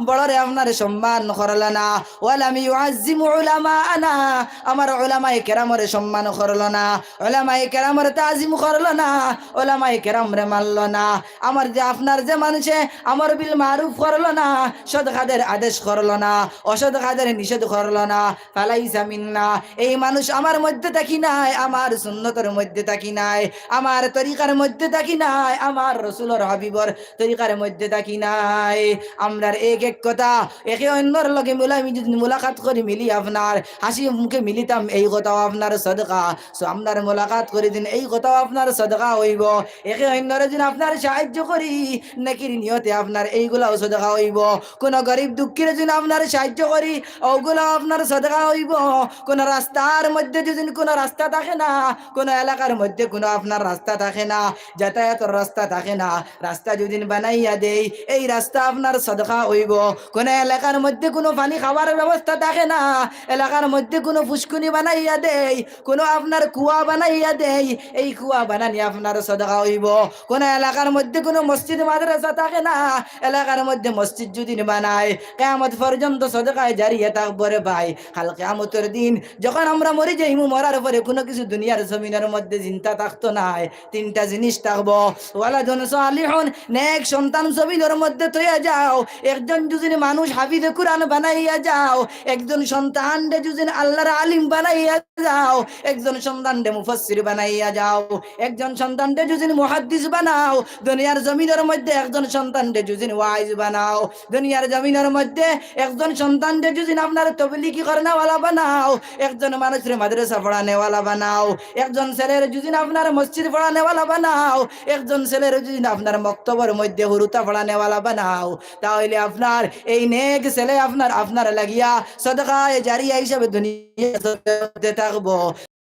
বড়রে আপনার সম্মান করলো না, ওয়ালাম ইউআজ্জিম উলামাআনা, আমার উলামায়ে কেরামরে সম্মান করলো না, উলামায়ে কেরামরে তাজিম করলো না, উলামায়ে কেরামরে মানলো না, আমার যে আপনার যে মানুষে আমর বিল মারুফ করলো না, সৎ কাজের আদেশ করলো না, অসৎ কাজের নিষেধ করলো না, ফালাইসা মিন্না, এই মানুষ আমার মধ্যে থাকি নাই, আমার সুন্নতর মধ্যে থাকি নাই, আমার তরিকার মধ্যে থাকি নাই, আমার রসুলর হাবিবর তরিকার মধ্যে থাকি নাই। আমরার এক এক কথা, একে অন্যর লগে মুলা-, মুলাকাত করি মিলি আপনার হাসি মুখে মিলিতাম, এই কথাও আপনার সদকা। So আপনার মুলাকাত করি দিন, এই কথাও আপনার সদকা অইবো। একে অন্যরে যদি আপনার সাহায্য করি, নেকির নিয়তে আপনার এইগুলাও সদকা অইবো। কোনো গরিব দুঃখীরে যদি আপনার সাহায্য করি, ওগুলাও আপনার সদকা অইবো। কোনো রাস্তার মধ্যে যদি কোনো রাস্তা থাকে না, কোনো এলাকার মধ্যে কোনো আপনার রাস্তা থাকে না, যাতায়াতর রাস্তা থাকে না, রাস্তা যদি বানাইয়া দেই, এই রাস্তা আপনার সদকা অইবো। কোনো এলাকার মধ্যে কোনো পানি খাওয়ার ব্যবস্থা থাকে না, এলাকার মধ্যে কোনো ফুসকুনি বানাইয়া দেই, কোনো আপনার কুয়া বানাইয়া দেই, এই কুয়া বানানি আপনার সদকা অইবো। কোনো এলাকার মধ্যে কোনো মসজিদ মাদ্রাসা থাকে না, এলাকার মধ্যে মসজিদ যদি বানায়, কিয়ামত পর্যন্ত সদকায়ে জারিয়া থাকবো রে ভাই। কাল কিয়ামতর দিন যখন আমরা মরি যাইমু, মরার পরে কোনো কিছু দুনিয়ার জমিনর মধ্যে জিন্দা থাকতো নায়, তিনটা জিনিস থাকবো। ওয়ালাদুন সালিহুন, নেক সন্তান জমিনর মধ্যে থইয়া যাও। একজন যুদিন মানুষ হাফিজে কুরআন বানাইয়া যাও, একজন সন্তানরে যুদিন আল্লাহর আলিম বানাইয়া যাও, একজন সন্তানরে মুফাসসির বানাইয়া যাও, একজন সন্তানরে যুদিন মুহাদ্দিস বানাও, দুনিয়ার জমিনর মধ্যে একজন সন্তানরে যুদিন ওয়াইজ বানাও, দুনিয়ার জমিনর মধ্যে একজন সন্তানরে যুদিন আপনার তবলিগি করনেওয়ালা বানাও, একজন মানুষরে মাদ্রাসা পড়ানেওয়ালা বানাও, একজন ছেলেরে যুদিন আপনার মসজিদ পড়ানেওয়ালা বানাও, একজন ছেলেরে যুদিন আপনার মক্তবর মধ্যে হুরুতা পড়ানেওয়ালা বানাও, তাহলে আপনার এই নেক ছেলে আপনার, আপনার লাগিয়া সদকায়ে জারিয়া হিসাবে দুনিয়ার মধ্যে থাকবো।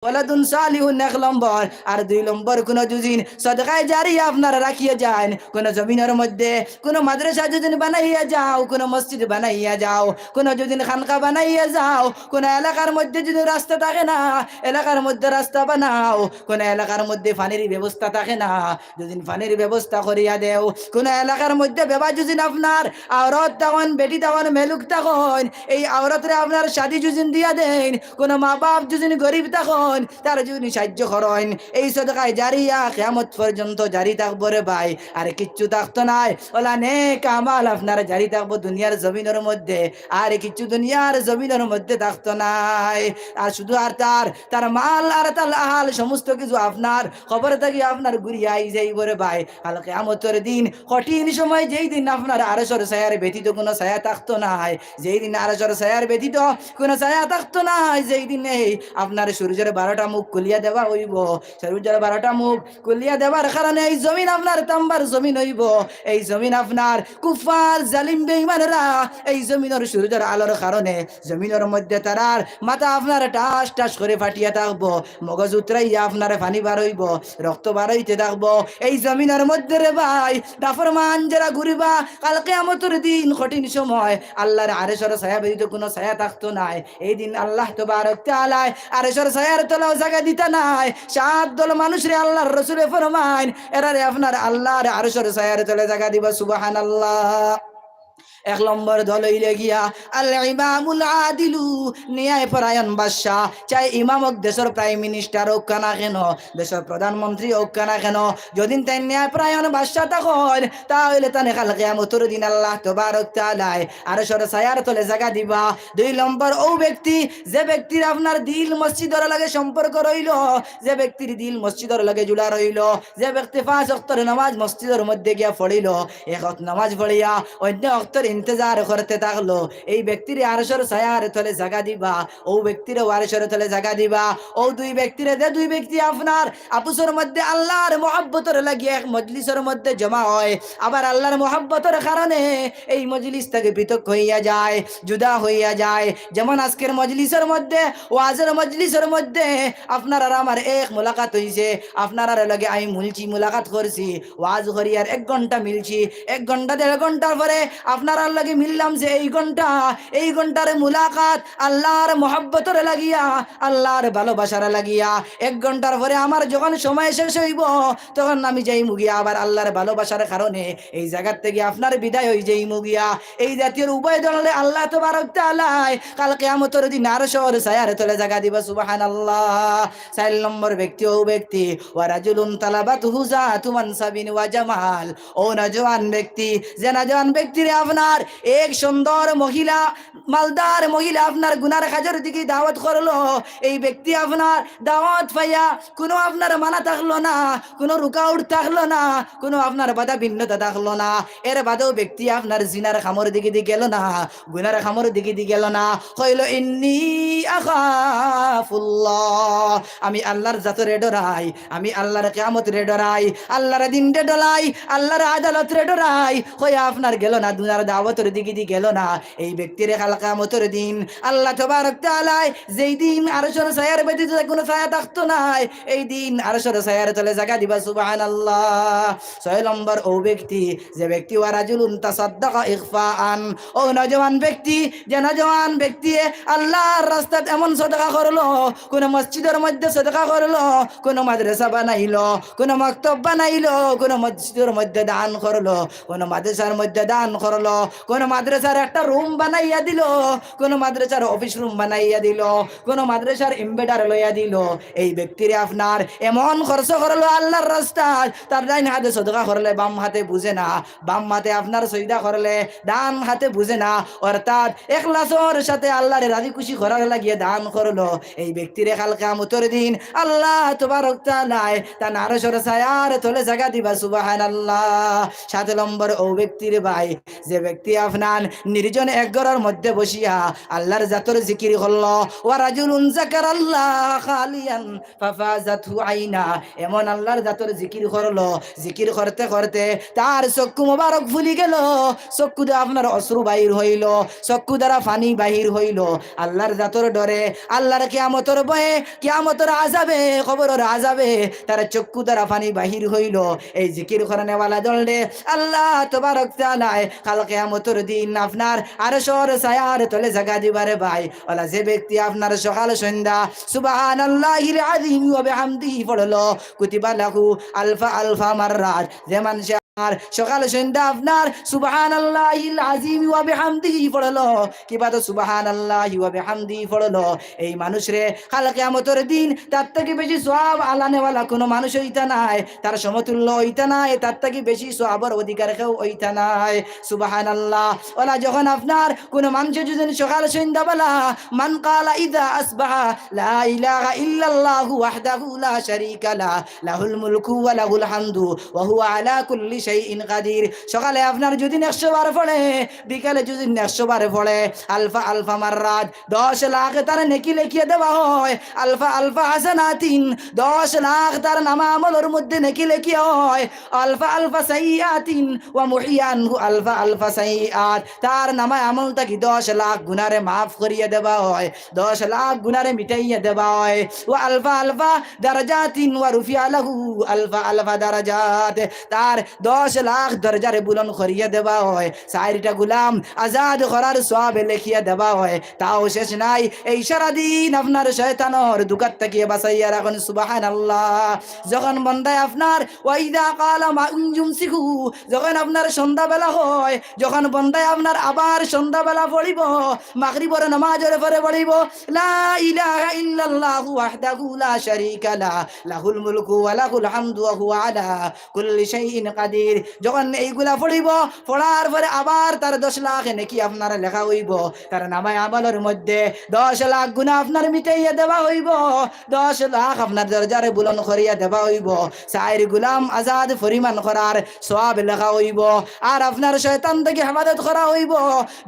ওয়ালাদুন সালিহুন এক নম্বর, আর দুই নম্বর কোনো যুদিন সদকায়ে জারিয়া আপনারা রাখিয়া যাইন, কোনো জমিনর মধ্যে কোনো মাদ্রাসা যুদিন বানাইয়া যাও, কোনো মসজিদ বানাইয়া যাও, কোনো যুদিন খানকা বানাইয়া যাও, কোনো এলাকার মধ্যে যুদিন রাস্তা থাকে না, এলাকার মধ্যে রাস্তা বানাও, কোনো এলাকার মধ্যে পানির ব্যবস্থা থাকে না, যুদিন পানির ব্যবস্থা করিয়া দেও, কোনো এলাকার মধ্যে বেবা যুদিন আপনার আওরত থাকইন, বেটি থাকইন, মেলুক থাকইন, এই আওরতরে আপনার শাদি যুদিন দিয়া দেইন, কোনো মা বাপ যুদিন গরিব থাকইন, তারা যুদিন সাহায্য করইন, এই সদকায়ে জারিয়া কিয়ামত পর্যন্ত জারি থাকবো রে ভাই, আর কিচ্ছু থাকতো নায়। অলা নেক আমাল আপনার জারি থাকবো দুনিয়ার জমিনর মধ্যে, আর কিচ্ছু দুনিয়ার জমিনর মধ্যে থাকতো নায়। আর শুধু আর তার, তার মাল আর তার আহাল সমস্ত কিছু আপনার কবর থাকি আপনার ঘুরিয়া আই যাইবো রে ভাই। কাল কিয়ামতর দিন কঠিন সময়, যেই দিন আপনার আরশর ছায়ার ব্যতীত কোনো ছায়া থাকতো নায়, যেই দিন আরশর ছায়ার ব্যতীত কোনো ছায়া থাকতো নায়, যেই দিন এই আপনার সূর্যর বারোটা মুখ খুলিয়া দেওয়া অইবো, সূর্যর বারোটা মুখ খুলিয়া দেওয়ার কারণে এই জমিন আপনার তাম্বার জমিন অইবো, এই জমিন আপনার কুফার জালিম বেঈমানরা এই জমিনর সূর্যর আলোর কারণে জমিনর মধ্যে তারার মাথা আপনার টাস টাস করে ফাটিয়া থাকবো, মগজ উতরাইয়া আপনার পানি বারইবো, রক্ত বারইতে থাকবো। এই জমিনর মধ্যে রে ভাই, নাফরমান যেরা ঘুরবা, কাল কিয়ামতর দিন কঠিন সময়, আল্লাহর আরশর ছায়া ব্যতীত কোনো ছায়া থাকতো নায়। এই দিন আল্লাহ তবারক তাআলায় আরশর ছায়ার তলাও জাগা দিতা নায়। সাত দল মানুষরে আল্লাহর রসুলে ফরমাইন, এরারে আপনার আল্লাহর আরশর ছায়ার তলে জাগা দিবা। সুবহানাল্লাহ। এক নম্বর দল অইলে গিয়া আল ইমামুল আদিলু, ন্যায় পরায়ণ বাদশা। চাই ইমাম অউক, দেশর প্রাইম মিনিস্টার অউক না কেন, দেশর প্রধানমন্ত্রী অউক না কেন, যুদিন তাইন ন্যায় পরায়ণ বাদশা থাকইন, তাইলে তানে কাল কিয়ামতর দিন আল্লাহ তবারক তাআলায় আরশর ছায়ার তলে জাগা দিবা। দুই নম্বর অউ ব্যক্তি, যে ব্যক্তির আপনার দিল মসজিদর লগে সম্পর্ক রইলো, যে ব্যক্তির দিল মসজিদর লগে জুড়া রইলো, যে ব্যক্তি পাঁচ ওয়াক্তর নামাজ মসজিদর মধ্যে গিয়া পড়িলো, এক ওয়াক্ত নামাজ পড়িয়া অইন্য ওয়াক্তর ইন্তেজার করতে থাকলো, এই ব্যক্তিরে আরশর ছায়ার তলে জাগা দিবা, অউ ব্যক্তিরেও আরশর তলে জাগা দিবা। অউ দুই ব্যক্তিরে, যে দুই ব্যক্তি আপনার আপসর মধ্যে আল্লাহর মহব্বতর লাগিয়া এক মজলিসর মধ্যে জমা অয়, আবার আল্লাহর মহব্বতর কারণে এই মজলিস থাকি পৃথক অইয়া যায়, জুদা অইয়া যায়। যেমন আজকের মজলিসর মধ্যে, ওয়াজর মজলিসর মধ্যে আপনার আর আমার এক মুলাকাত অইছে, আপনারার লগে আমি মিলছি, মুলাকাত করছি, ওয়াজ করিয়ার এক ঘন্টা মিলছি, এক ঘন্টা দেড় ঘন্টার পরে আপনার আপনার লগে মিললাম যে এই ঘন্টা, এই ঘন্টার মুলাকাত আল্লাহর মহব্বতর লাগিয়া, আল্লাহর ভালোবাসার লাগিয়া। এক ঘন্টার পরে আমার যখন সময় শেষ হইব, তখন আমি যাইমু গিয়া আবার আল্লাহর ভালোবাসার কারণে এই জাগার থাকি আপনার বিদায় হই যাইমু গিয়া। এই জাতীয় উভয় দলরে আল্লাহ তবারক তাআলায় কাল কিয়ামতর দিন আরশর ছায়ার তলে জাগা দিবা। সুবহানাল্লাহ। চার নম্বর ব্যক্তি, ও ব্যক্তি, ওয়া রাজুলুন তালাবাতহু জাতু মানসাবিন ওয়া জামাল। ও নওজোয়ান ব্যক্তি, যে নওজোয়ান ব্যক্তিরে আপনার এক সুন্দর মহিলা, মালদার মহিলা আপনার গুনার কাজর দিকে দাওয়াত করলো, এই ব্যক্তি আপনার দাওয়াত পাইয়া কোনো আপনার মানা থাকলো না, কোনো রুকাউট থাকলো না, কোনো আপনার বাধা ভিন্নতা থাকলো না। এর বাদেও ব্যক্তি আপনার জিনার কামর দিকে দি গেল না, গুনার কামর দিকে দি গেল না। কইল, "ইন্নী আখাফুল্লাহ, আমি আল্লাহর জাতরে ডরাই, আমি আল্লাহর কিয়ামতরে ডরাই, আল্লাহর দিনরে ডরাই, আল্লাহর আদালতরে ডরাই।" কইয়া আপনার গেল না, গুনার দাওয়াতর দিকে দি গেল না। এই ব্যক্তিরে কাল কিয়ামতর দিন আল্লাহ তবারক তাআলায় যেই দিন আরশর ছায়ার ব্যতীত কোনো ছায়া থাকতো নায়, এই দিন আরশর ছায়ার তলে জাগা দিবা। সুবহানাল্লাহ। ছয় নম্বর ও ব্যক্তি, যে ব্যক্তি ওয়া রাজুলুন তাসাদ্দাকা ইখফাআন, ও নওজোয়ান ব্যক্তি, যে নওজোয়ান ব্যক্তি আল্লাহর রাস্তাত এমন সদকা করলো, কোনো মসজিদর মধ্যে সদকা করলো, কোনো মাদ্রাসা বানাইলো, কোনো মক্তব বানাইলো, কোনো মসজিদর মধ্যে দান করলো, কোনো মাদ্রাসার মধ্যে দান করলো, কোনো মাদ্রাসার একটা রুম বানাইয়া দিল, কোনো মাদ্রাসার অফিস রুম বানাইয়া দিল, কোনো মাদ্রাসার ইনভার্টার লইয়া দিল, এই ব্যক্তিরে আপনার এমন খরচ করলো আল্লাহর রাস্তায়, তার ডাইন হাতে সদকা করলে বাম হাতে বুঝে না, বাম হাতে আপনার সইদা করলে ডান হাতে বুঝে না, অর্থাৎ এখলাসর সাথে আল্লাহরে রাজি খুশি করার লাগিয়া দান করলো, এই ব্যক্তিরে কাল কিয়ামতর দিন আল্লাহ তবারক তাআলায় তান আরশর ছায়ার তলে জাগা দিবা। সুবহানাল্লাহ। সাত নম্বর ও ব্যক্তিরে ভাই, যে ব্যক্তি আপনার নির্জন এক ঘরর মধ্যে বসিয়া আল্লাহর জাতর জিকির করলো, ওয়া রাজুলুন যাকারাল্লাহ খালিয়ান ফাফাজাতহু আইনা, এমন আল্লাহর জাতর জিকির করলো, জিকির করতে করতে তার চক্ষু মোবারক ফুলি গেল, চক্ষু দিয়া আপনার অশ্রু বাহির হইল, চক্ষু দ্বারা পানি বাহির হইল, আল্লাহর জাতর ডরে, আল্লাহর কিয়ামতর ভয়ে, কিয়ামতর আযাবে, কবরর আযাবে তার চক্ষু দ্বারা পানি বাহির হইল। এই জিকির করনেওয়ালা দলরে আল্লাহ তবারক তাআলায় কাল কিয়ামতর দিন আপনার আরশর ছায়ার তলে জাগা দিবারে ভাই। ওলা যে ব্যক্তি আপনার সকাল সন্ধ্যা সুবহানাল্লাহিল আযীম ওয়া বিহামদিহি পড়লো, কুতিবা লাহু আলফা আলফা মাররাত। যে মানুষে আপনার সকাল সন্ধ্যা আপনার সুবহানাল্লাহিল আযীম ওয়া বিহামদিহি পড়লো, কিবা তো সুবহানাল্লাহি ওয়া বিহামদিহি পড়লো, এই মানুষরে কাল কিয়ামতর দিন তার থাকি বেশি সওয়াব আলানেওয়ালা কোনো মানুষ হইতা নায়, তার সমতুল্য হইতা নায়, তার থাকি বেশি সওয়াবর অধিকার কেউ হইতা নায়। সুবহানাল্লাহ। ওলা যখন আপনার কোনো মানুষে যদি সকাল সন্ধ্যাবেলা, মান ক্বালা ইযা আসবাহা লা ইলাহা ইল্লাল্লাহু ওয়াহদাহু লা শারীকা লাহ, লাহুল মুলকু ওয়া লাহুল হামদু ওয়া হুয়া আলা কুল্লি শাইইন কাদির। সকালে আপনার যদি একশো বার পড়ে, বিকালে যদি একশো বার পড়ে, আলফা আলফা মাররাত, দশ লাখ তার নেকি লেখিয়া দেওয়া হয়। আলফা আলফা হাসানাতিন, দশ লাখ তার নামা আমলর মধ্যে নেকি লেখিয়া হয়। আলফা আলফা সাইয়্যাতিন ওয়া মুহিয়া আনহু আলফা আলফা সাইয়্যাত, তার নামা আমল থাকি দশ লাখ গুনারে মাফ করিয়া দেওয়া হয়, দশ লাখ গুনারে মিটাইয়া দেওয়া হয়। ওয়া আলফা আলফা দারাজাতিন ওয়া রুফিয়া লাহু আলফা আলফা দারাজাত, তার দশ লাখ দরজারে বুলন্দ করিয়া দেওয়া হয়। চাইরটা গুলাম আজাদ করার সওয়াবে লেখিয়া দেওয়া হয়। তাও শেষ নাই, এই সারা দিন আপনার শয়তানর ধুকাত থাকি বাঁচাইয়া রাখইন। সুবহানাল্লাহ। যখন বন্দায় আপনার ওয়া ইযা ক্বালা মা ইউমসিকুহু, যখন আপনার সন্ধ্যাবেলা হয়, যখন বন্দায় আপনার আবার সন্ধ্যাবেলা পড়িব, মাগরিবর নামাজর পরে পড়িব, লা ইলাহা ইল্লাল্লাহু ওয়াহদাহু লা শারীকা লাহ, লাহুল মুলকু ওয়া লাহুল হামদু ওয়া হুয়া আলা কুল্লি শাইইন কাদির। যখন এইগুলা পড়িব, পড়ার পরে আবার তার দশ লাখ নেকি আপনার লেখা হইব, তার নামায় আমলর মধ্যে দশ লাখ গুনাহ আপনার মিটাইয়া দেওয়া হইব, দশ লাখ আপনার দরজারে বুলন্দ করিয়া দেওয়া হইব, চাইর গুলাম আজাদ পরিমাণ করার সওয়াব লেখা হইব, আর আপনার শয়তান থাকি হেফাজত করা হইব।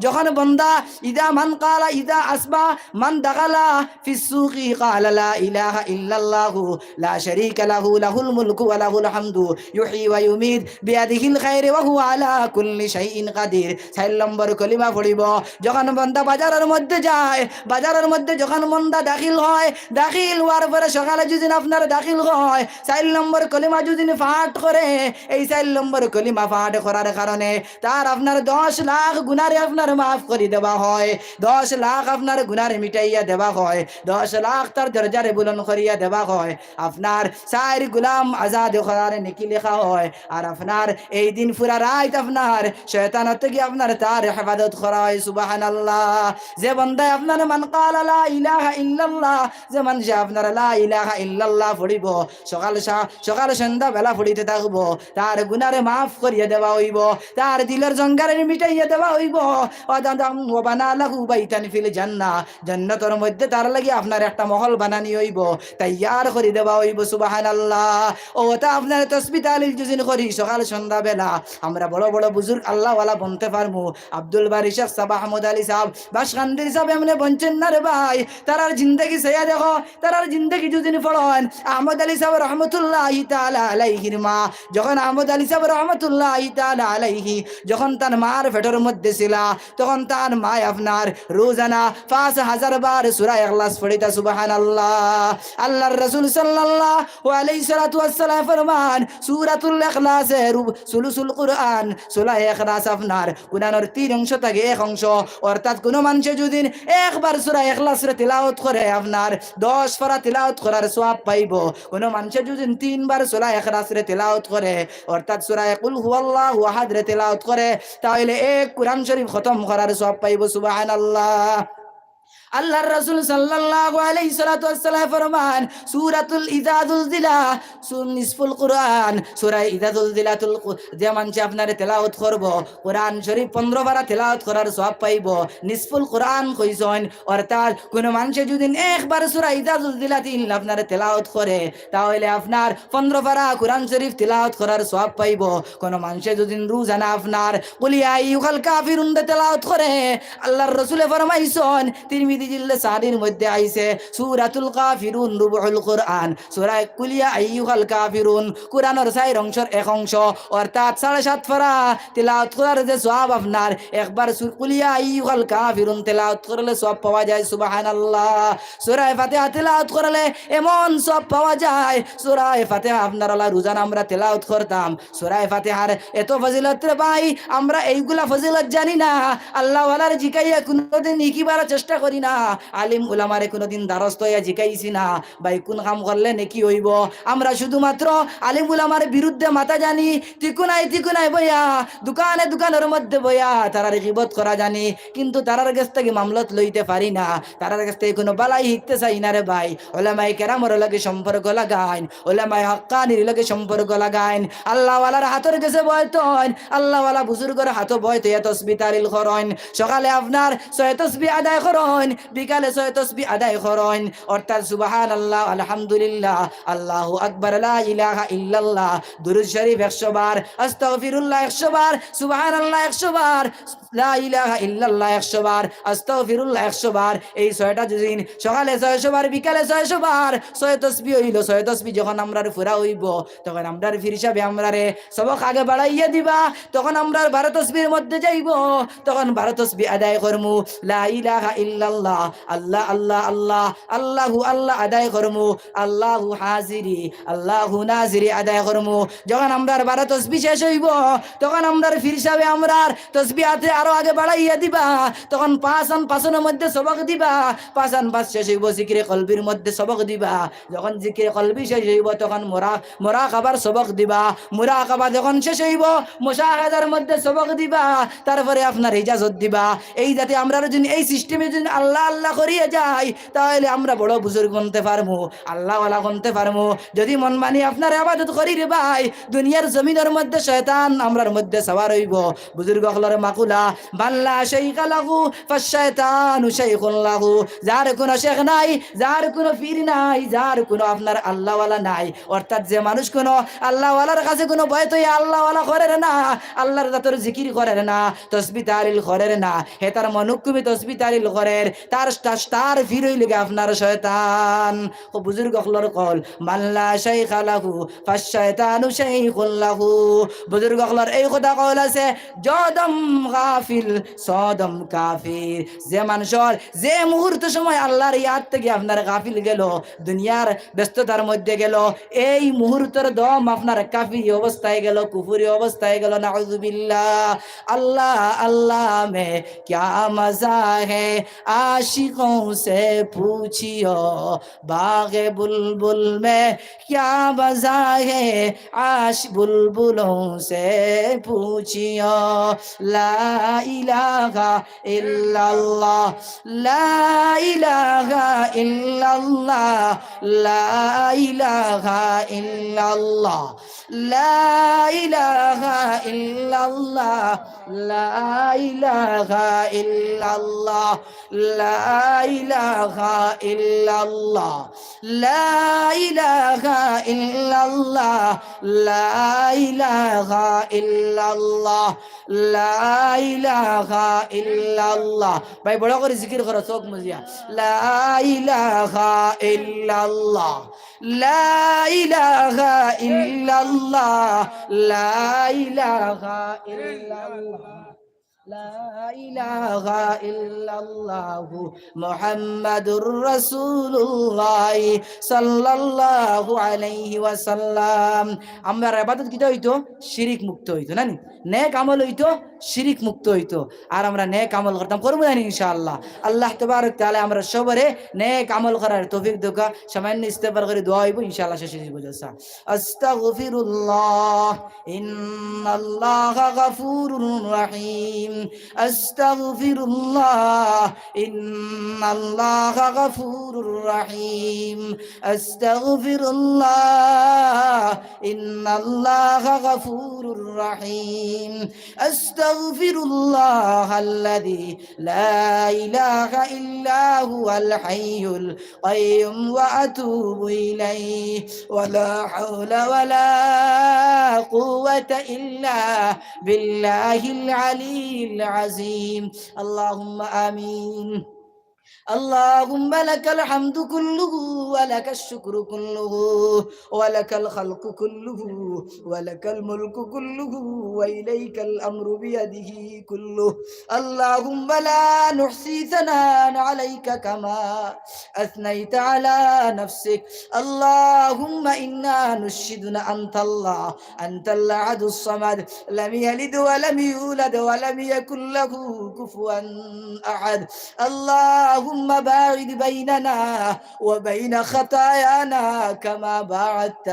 যখন বন্দা ইযা মান ক্বালা ইযা আসবাহা মান দাখালা ফিস সুকি ক্বালা লা ইলাহা ইল্লাল্লাহু লা শারীকা লাহু লাহুল মুলকু ওয়া লাহুল হামদু ইউহয়ী ওয়া ইউমীত, বিয়াদিহিল খাইর ওয়া হুয়া আলা কুল্লি শাইইন কাদির। চাইর নম্বর কলিমা পড়িবো। যখন বন্দা বাজারর মধ্যে যায়, বাজারর মধ্যে যখন বন্দা দাখিল হয়, দাখিল হওয়ার পরে সকালে যুদিন আপনার দাখিল হয়, চাইর নম্বর কলিমা যুদিন পাঠ করে, এই চাইর নম্বর কলিমা পাঠ করার কারণে তার আপনার দশ লাখ গুনারে আপনার মাফ করি দেওয়া হয়, দশ লাখ আপনার গুনারে মিটাইয়া দেওয়া হয়, দশ লাখ তার দরজারে বুলন্দ করিয়া দেওয়া হয়, আপনার চাইর গুলাম আজাদ করার নেকি লেখা হয়, আর আপনার এই দিন পুরা রাইত আপনার শয়তান থাকি আপনার তার হেফাজত করা হয়। সুবহানাল্লাহ। যে বন্দায় আপনার মান ক্বালা লা ইলাহা ইল্লাল্লাহ, যে মানষে আপনার লা ইলাহা ইল্লাল্লাহ পড়িবো, সকাল সা-, সকাল সন্ধ্যা বেলা পড়িতে থাকবো, তার গুনারে মাফ করিয়া দেওয়া হইবো, তার দিলর জঙ্গারে মিটাইয়া দেওয়া হইবো। ওয়া দাদা-, ওয়া বানা লাহু বাইতান ফিল জান্নাহ, জান্নাতর মধ্যে তার লাগি আপনার একটা মহল বানানি হইবো, তৈয়ার করি দেওয়া হইবো। সুবহানাল্লাহ। ও তা আপনার তসবি তাহলিল যুদিন করি সকাল সন্ধ্যা বেলা, আমরা বড় বড় বুজুর্গ আল্লাহওয়ালা বনতে পারমু। আব্দুল বারী শেখ সাব, আহমদ আলী সাব, বাসকান্দির সাব এমনে বনছেন না রে ভাই। তারার জিন্দেগি চাইয়া দেখো, তারার জিন্দেগি যুদিন পড়ইন, আহমদ আলী সাব রহমতুল্লাহি তাআলা আলাইহির মা, যখন আহমদ আলী সাব রহমতুল্লাহি তাআলা আলাইহি যখন তার মার পেটর মধ্যে ছিলা, তখন তার মায় আপনার রোজানা পাঁচ হাজার বার সূরা ইখলাস পড়িতা। সুবহানাল্লাহ। আল্লাহর রাসূল সাল্লাল্লাহু আলাইহি সাল্লাতু ওয়াসসালাম ফরমান, সূরাতুল ইখলাসে রুব-, সুলুসুল কুরআন, সূরা ইখলাস আপনার কুরআনর তিন অংশ থাকি এক অংশ, অর্থাৎ কুনু মানষে যুদিন একবার সূরা ইখলাসরে তিলাওয়াত করে, আপনার দশ পারা তিলাওয়াত করার সওয়াব পাইবো। কুনু মানষে যুদিন তিনবার সূরা ইখলাসরে তিলাওয়াত করে, অর্থাৎ সূরা কুল হুয়াল্লাহু আহাদরে তিলাওয়াত করে, তাহলে এক কুরআন শরীফ খতম করার সওয়াব পাইবো। সুবহানাল্লাহ। আল্লাহর রাসূল সাল্লাল্লাহু আলাইহি সাল্লাতু ওয়াসসালাম ফরমান, সূরাতুল ইযা জুলজিলা, সু-, নিসফুল কুরআন, সূরা ইযা জুলজিলাতুল কু-, যে মানষে আপনারে তিলাওয়াত করবো, কুরআন শরীফ পনরো পারা তিলাওয়াত করার সওয়াব পাইবো। নিসফুল কুরআন কইছইন, অর্থাৎ কুনু মানষে যুদিন একবার সূরা ইযা জুলজিলা তিন আপনারে তিলাওয়াত করে, তাহলে আপনার পনরো পারা কুরআন শরীফ তিলাওয়াত করার সওয়াব পাইবো। কুনু মানষে যুদিন রোজানা আপনার কুল ইয়া আইয়ুহাল কাফিরুনরে তিলাওয়াত করে, আল্লাহর রাসূলে ফরমাইছইন, তিরমিজি জিলদে চারির মধ্যে আইছে, সূরাতুল কাফিরুন রুবুল কুরআন, সূরা কুল ইয়া আইয়ুহাল কাফিরুন, কুরআনর চাইর অংশর এক অংশ, অর্থাৎ সাড়ে সাত পারা তিলাওয়াত করার যে সওয়াব আপনার, একবার সু-, কুল ইয়া আইয়ুহাল কাফিরুন তিলাওয়াত করলে সওয়াব পাওয়া যায়। সুবহানাল্লাহ। সূরা ফাতিহা তিলাওয়াত করলে এমন সওয়াব পাওয়া যায়, সূরা ফাতিহা আপনার আল্লাহ রোজানা আমরা তিলাওয়াত করতাম, সূরা ফাতিহার এত ফজিলত রে ভাই, আমরা এইগুলা ফজিলত জানি না। আল্লাহওয়ালার জিকাইয়া কুনুদিন হিকিবার চেষ্টা করি না, আলিম উলামারে কুনুদিন দ্বারস্থ অইয়া জিকাইছি না, ভাই কুন কাম করলে নেকি অইবো। আমরা শুধুমাত্র আলিম উলামার বিরুদ্ধে মাতা জানি, তিকুনাই তিকুনাই বইয়া, দোকানে দোকানর মধ্যে বইয়া তারার গিবত করা জানি, কিন্তু তারার গেছ থাকি মামলত লইতে পারি না, তারার গেছ থাকি কুনু বালাই হিকতে চাই না রে ভাই। ওলামায়ে কেরামর লগে সম্পর্ক লাগাইন, ওলামায়ে হাক্কানির লগে সম্পর্ক লাগাইন, আল্লাহওয়ালার হাতর গেছে বইতইন, আল্লাহওয়ালা বুজুর্গর হাতো বইতইয়া তসবি তাহলিল করইন। সকালে আপনার ছয় তসবি আদায় করইন, বিকালে ছয় তসবি আদায় করইন, অর্থাৎ সুবহানাল্লাহ, আলহামদুলিল্লাহ, আল্লাহু আকবার, লা ইলাহা ইল্লাল্লাহ, দুরূদ শরীফ একশো বার, আস্তাগফিরুল্লাহ একশো বার, সুবহানাল্লাহ একশো বার, লা ইলাহা ইল্লাল্লাহ একশো বার, আস্তাগফিরুল্লাহ একশো বার। এই ছয়টা যুদিন সকালে ছয়শো বার, বিকালে ছয়শো বার, ছয় তসবি অইলো। ছয় তসবি যখন আমরার পুরা অইবো, তখন আমরার পীর সাবে আমরারে সবক আগে বাড়াইয়া দিবা, তখন আমরার বারো তসবির মধ্যে যাইবো, তখন বারো তসবি আদায় করমু, লা ইলাহা ইল্লাল্লাহ, আল্লাহ, আল্লাহ, আল্লাহ, আল্লাহু আল্লাহ আদায় করমু, আল্লাহু হাজিরি, আল্লাহু নাজিরি আদায় করমু। যখন আমরার বারো তসবি শেষ অইবো, তখন আমরার পীর সাবে আমরার তসবি আতে আরো আগে বাড়াইয়া দিবা, তখন পাঁচ আন পাঁচনর মধ্যে সবক দিবা, পাঁচ আন পাঁচ শেষ অইবো, জিকিরে কলবির মধ্যে সবক দিবা। যখন জিকিরে কলবি শেষ অইবো, তখন মুরা-, মুরাকাবার সবক দিবা। মুরাকাবা যখন শেষ অইবো, মুশাহাদার মধ্যে সবক দিবা। তারপরে আপনার ইজাজত দিবা। এই যাতে আমরার যুদি এই সিস্টেমে যুদি আল্লাহ আল্লাহ করিয়া যাই, তাহলে আমরা বড় বুজুর্গ বনতে পারমু, আল্লাহওয়ালা বনতে পারমু। যুদি মন মানি আপনার ইবাদত করি রে ভাই, দুনিয়ার জমিনর মধ্যে শয়তান আমরার মধ্যে সওয়ার অইবো। বুজুর্গ অকলর মাকুলা, মান লা শাইখা লাহু ফাশ-শায়তানু শাইখুন লাহু। যার কুনু শেখ নাই, যার কুনু পীর নাই, যার কুনু আপনার আল্লাহওয়ালা নাই, অর্থাৎ যে মানুষ কুনু আল্লাহওয়ালার কাছে কুনু বইতইয়া আল্লাহওয়ালা করের না, আল্লাহর জাতর জিকির করের না, তসবি তাহলিল করের না, হে তার মনউক্কুমি তসবি তাহলিল করে, তার, তার, তার পীর অইলো গি আপনার শয়তান। ও বুজুর্গ অকলর কওল, "মান লা শাইখা লাহু ফাশ-শায়তানু শাইখুন লাহু।" বুজুর্গ অকলর এই কথা কওল আছে, "জদম গাফিল, সদম কাফির।" যে মানষর, যে মুহূর্ত সময় আল্লার ইয়াদ থাকি আপনার গাফিল গেলো, দুনিয়ার ব্যস্ততার মধ্যে গেলো, এই মুহূর্তর দম আপনার কাফিরি অবস্থায় গেলো, কুফুরি অবস্থায় গেলো, নাউজুবিল্লাহ। আল্লাহ, আল্লাহ মে ক্যা মজা হ্যায়, আশিকোঁ সে পুছিও, বাগে বুলবুল মে ক্যা মজা হ্যায়, আশ-, বুলবুলোঁ সে পুছিও। লা ইলাহা ইল্লাল্লাহ, লা ইলাহা ইল্লাল্লাহ, লা ইলাহা ইল্লাল্লাহ, লা ইলাহা ইল্লাল্লাহ, লা ইলাহা ইল্লাল্লাহ, লা ইলাহা ইল্লাল্লাহ, লা ইলাহা ইল্লাল্লাহ, লা ইলাহা ইল্লাল্লাহ, লা ইলাহা ইল্লাল্লাহ। ভাই, বড় করি জিকির করো, চউখ মুজিয়া। লা ইলাহা ইল্লাল্লাহ, লা ইলাহা ইল্লাল্লাহ, লা ইলাহা ইল্লাল্লাহ, লা ইলাহা ইল্লাল্লাহু মুহাম্মাদুর রাসূলুল্লাহ সাল্লাল্লাহু আলাইহি ওয়াসাল্লাম। আমরার ইবাদত কিতা অইতো? শিরিক মুক্ত অইতো, না নি? নেক আমল অইতো, শিরিক মুক্ত অইতো। আর আমরা নেক আমল করতাম, করমু না নি ইনশাআল্লাহ? আল্লাহ তাবারক তাআলা আমরা সবরে নেক আমল করার তৌফিক দেউক্কা। সামান্য ইস্তেগফার করি দোয়া অইবো ইনশাআল্লাহ, শেষ অইবো জলসা। আস্তাগফিরুল্লাহ, ইন্নাল্লাহা গাফুরুর রাহিম। আস্তাগফিরুল্লাহ, ইন্নাল্লাহা গাফুরুর রাহিম। আস্তাগফিরুল্লাহ, ইন্নাল্লাহা গাফুরুর রাহিম। আস্তাগফিরুল্লাহাল্লাযী লা ইলাহা ইল্লা হুয়াল হাইয়ুল কাইয়্যুম ওয়া আতুবু ইলাইহি। ওয়া লা হাওলা ওয়া লা কুওয়াতা ইল্লা বিল্লাহিল আলিয়্যিল আযীম। আল্লাহুম্মা আমিন। اللهم لك الحمد كله ولك الشكر كله ولك الخلق كله ولك الملك كله وإليك الأمر بيده كله. اللهم لا نحصي ثناء عليك كما أثنيت على نفسك. اللهم إنا نشهد أنت الله، أنت الأحد الصمد، لم يلد ولم يولد ولم يكن له كفوا أحد. اللهم باعد بيننا وبين خطايانا كما باعدت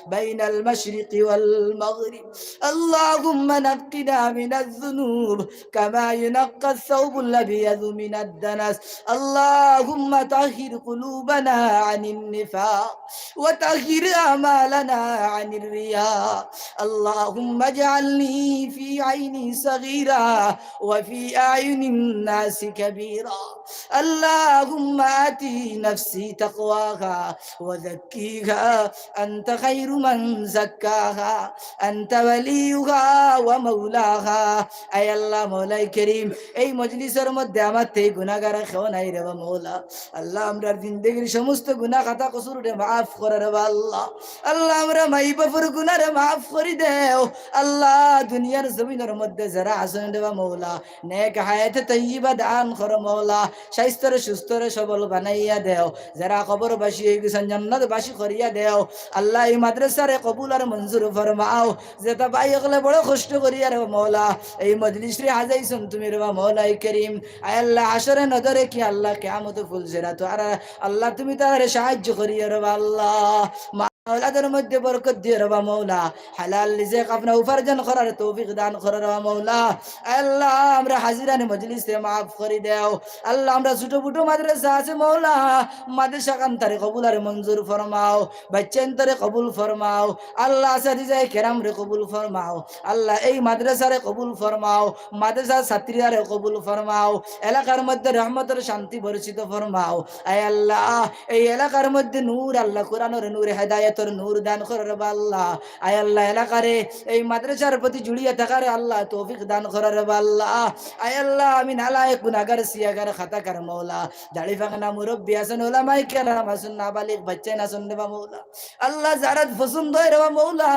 بين المشرق والمغرب. اللهم نقنا من الذنوب كما ينقى الثوب الأبيض من الدنس. اللهم طهر قلوبنا عن النفاق وطهر أعمالنا عن الرياء. اللهم اجعلني في عيني صغيرا وفي أعين الناس كبيرا. اللهم آت نفسي تقواها وزكها أنت خير من زكاها أنت وليها ومولاها. আয় আল্লাহ, মওলাই করিম, এই মজলিসর মধ্যে আমার থাকি গুনাগার কেউ নাই রেবা মওলা। আল্লাহ, আমরার জিন্দেগির সমস্ত গুনা খাতা কসুররে মাফ করো রেবা আল্লাহ। আল্লাহ, আমরার মাই বাফর গুনারে মাফ করি দেও। আল্লাহ, দুনিয়ার জমিনর মধ্যে যেরা আছইন রেবা মওলা, নেক হায়াতে তৈয়বা দান করো মওলা, স্বাস্থ্যরে সুস্থরে সবল বানাইয়া দেও। যেরা কবরবাসী অইগেছইন, জান্নাতবাসী করিয়া দেও। আল্লাহ, এই মাদ্রাসারে কবুল আর মঞ্জুর ফরমাও। যেতা ভাই অকলে বড় কষ্ট করিয়া রেবা মওলা, এই মজলিসরে হাজাইছইন তুমি রেবা মওলাই করিম। আয় আল্লাহ, হাশরে নজর রাখিয়া আল্লাহ, কিয়ামতে ফুলসিরাতো আর আল্লাহ, তুমি তারারে সাহায্য করিয়া রেবা আল্লাহ। মা আওলাদর মধ্যে বরকত দিও রেবা মওলা। হালাল রিজিক আপনা উপার্জন করার তৌফিক দান করো রেবা মওলা। আল্লাহ, আমরার হাজিরানি মজলিসরে মাফ করি দেও। আল্লাহ, আমরার ছোট মোটো মাদ্রাসা আছে মওলা, মাদ্রাসাখান তারে কবুল আর মঞ্জুর ফরমাও, বাচ্চাইন তারে কবুল ফরমাও। আল্লাহ, আসাতিজায়ে কেরামরে কবুল ফরমাও। আল্লাহ, এই মাদ্রাসারে কবুল ফরমাও, মাদ্রাসার ছাত্রীরারে কবুল ফরমাও, এলাকার মধ্যে রহমতর শান্তি বর্ষিত ফরমাও। আয় আল্লাহ, এই এলাকার মধ্যে নূর, আল্লাহ, কোরআনর নূর, হেদায়েত তোর নূর দান করো রে বা আল্লাহ। আয় আল্লাহ, এলাকারে এই মাদ্রাসার প্রতি জুড়িয়া থাকারে আল্লাহ তৌফিক দান করো রে বা আল্লাহ। আয় আল্লাহ, আমি নালায়েক, গুনাহগার, সিয়াগার, খাতাকার মৌলা। দাড়ি ফাকনা মুরব্বি আছইন, ওলামায়ে কেরাম আছইন, নাবালিগ বাচ্চাইন আছইন রে বা মৌলা। আল্লাহ, যারার পছন্দ অয় রে বা মৌলা,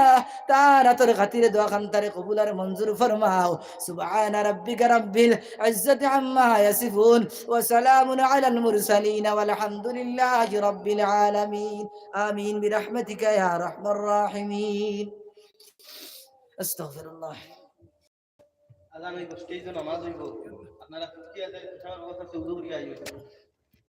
তার আতর খাতিরে দোয়া খান তারে কবুল আর মঞ্জুর ফরমাও। سبحان ربك رب العزة عما يصفون وسلام على المرسلين والحمد لله رب العالمين. آمين برحمتك يا أرحم الراحمين. أستغفر الله. আজান অইবো, stage-ও নামাজ অইবো। আপনারা ফুটকি আদায়, উৎসাহর কথা চৌদ্দ করিয়া আইও।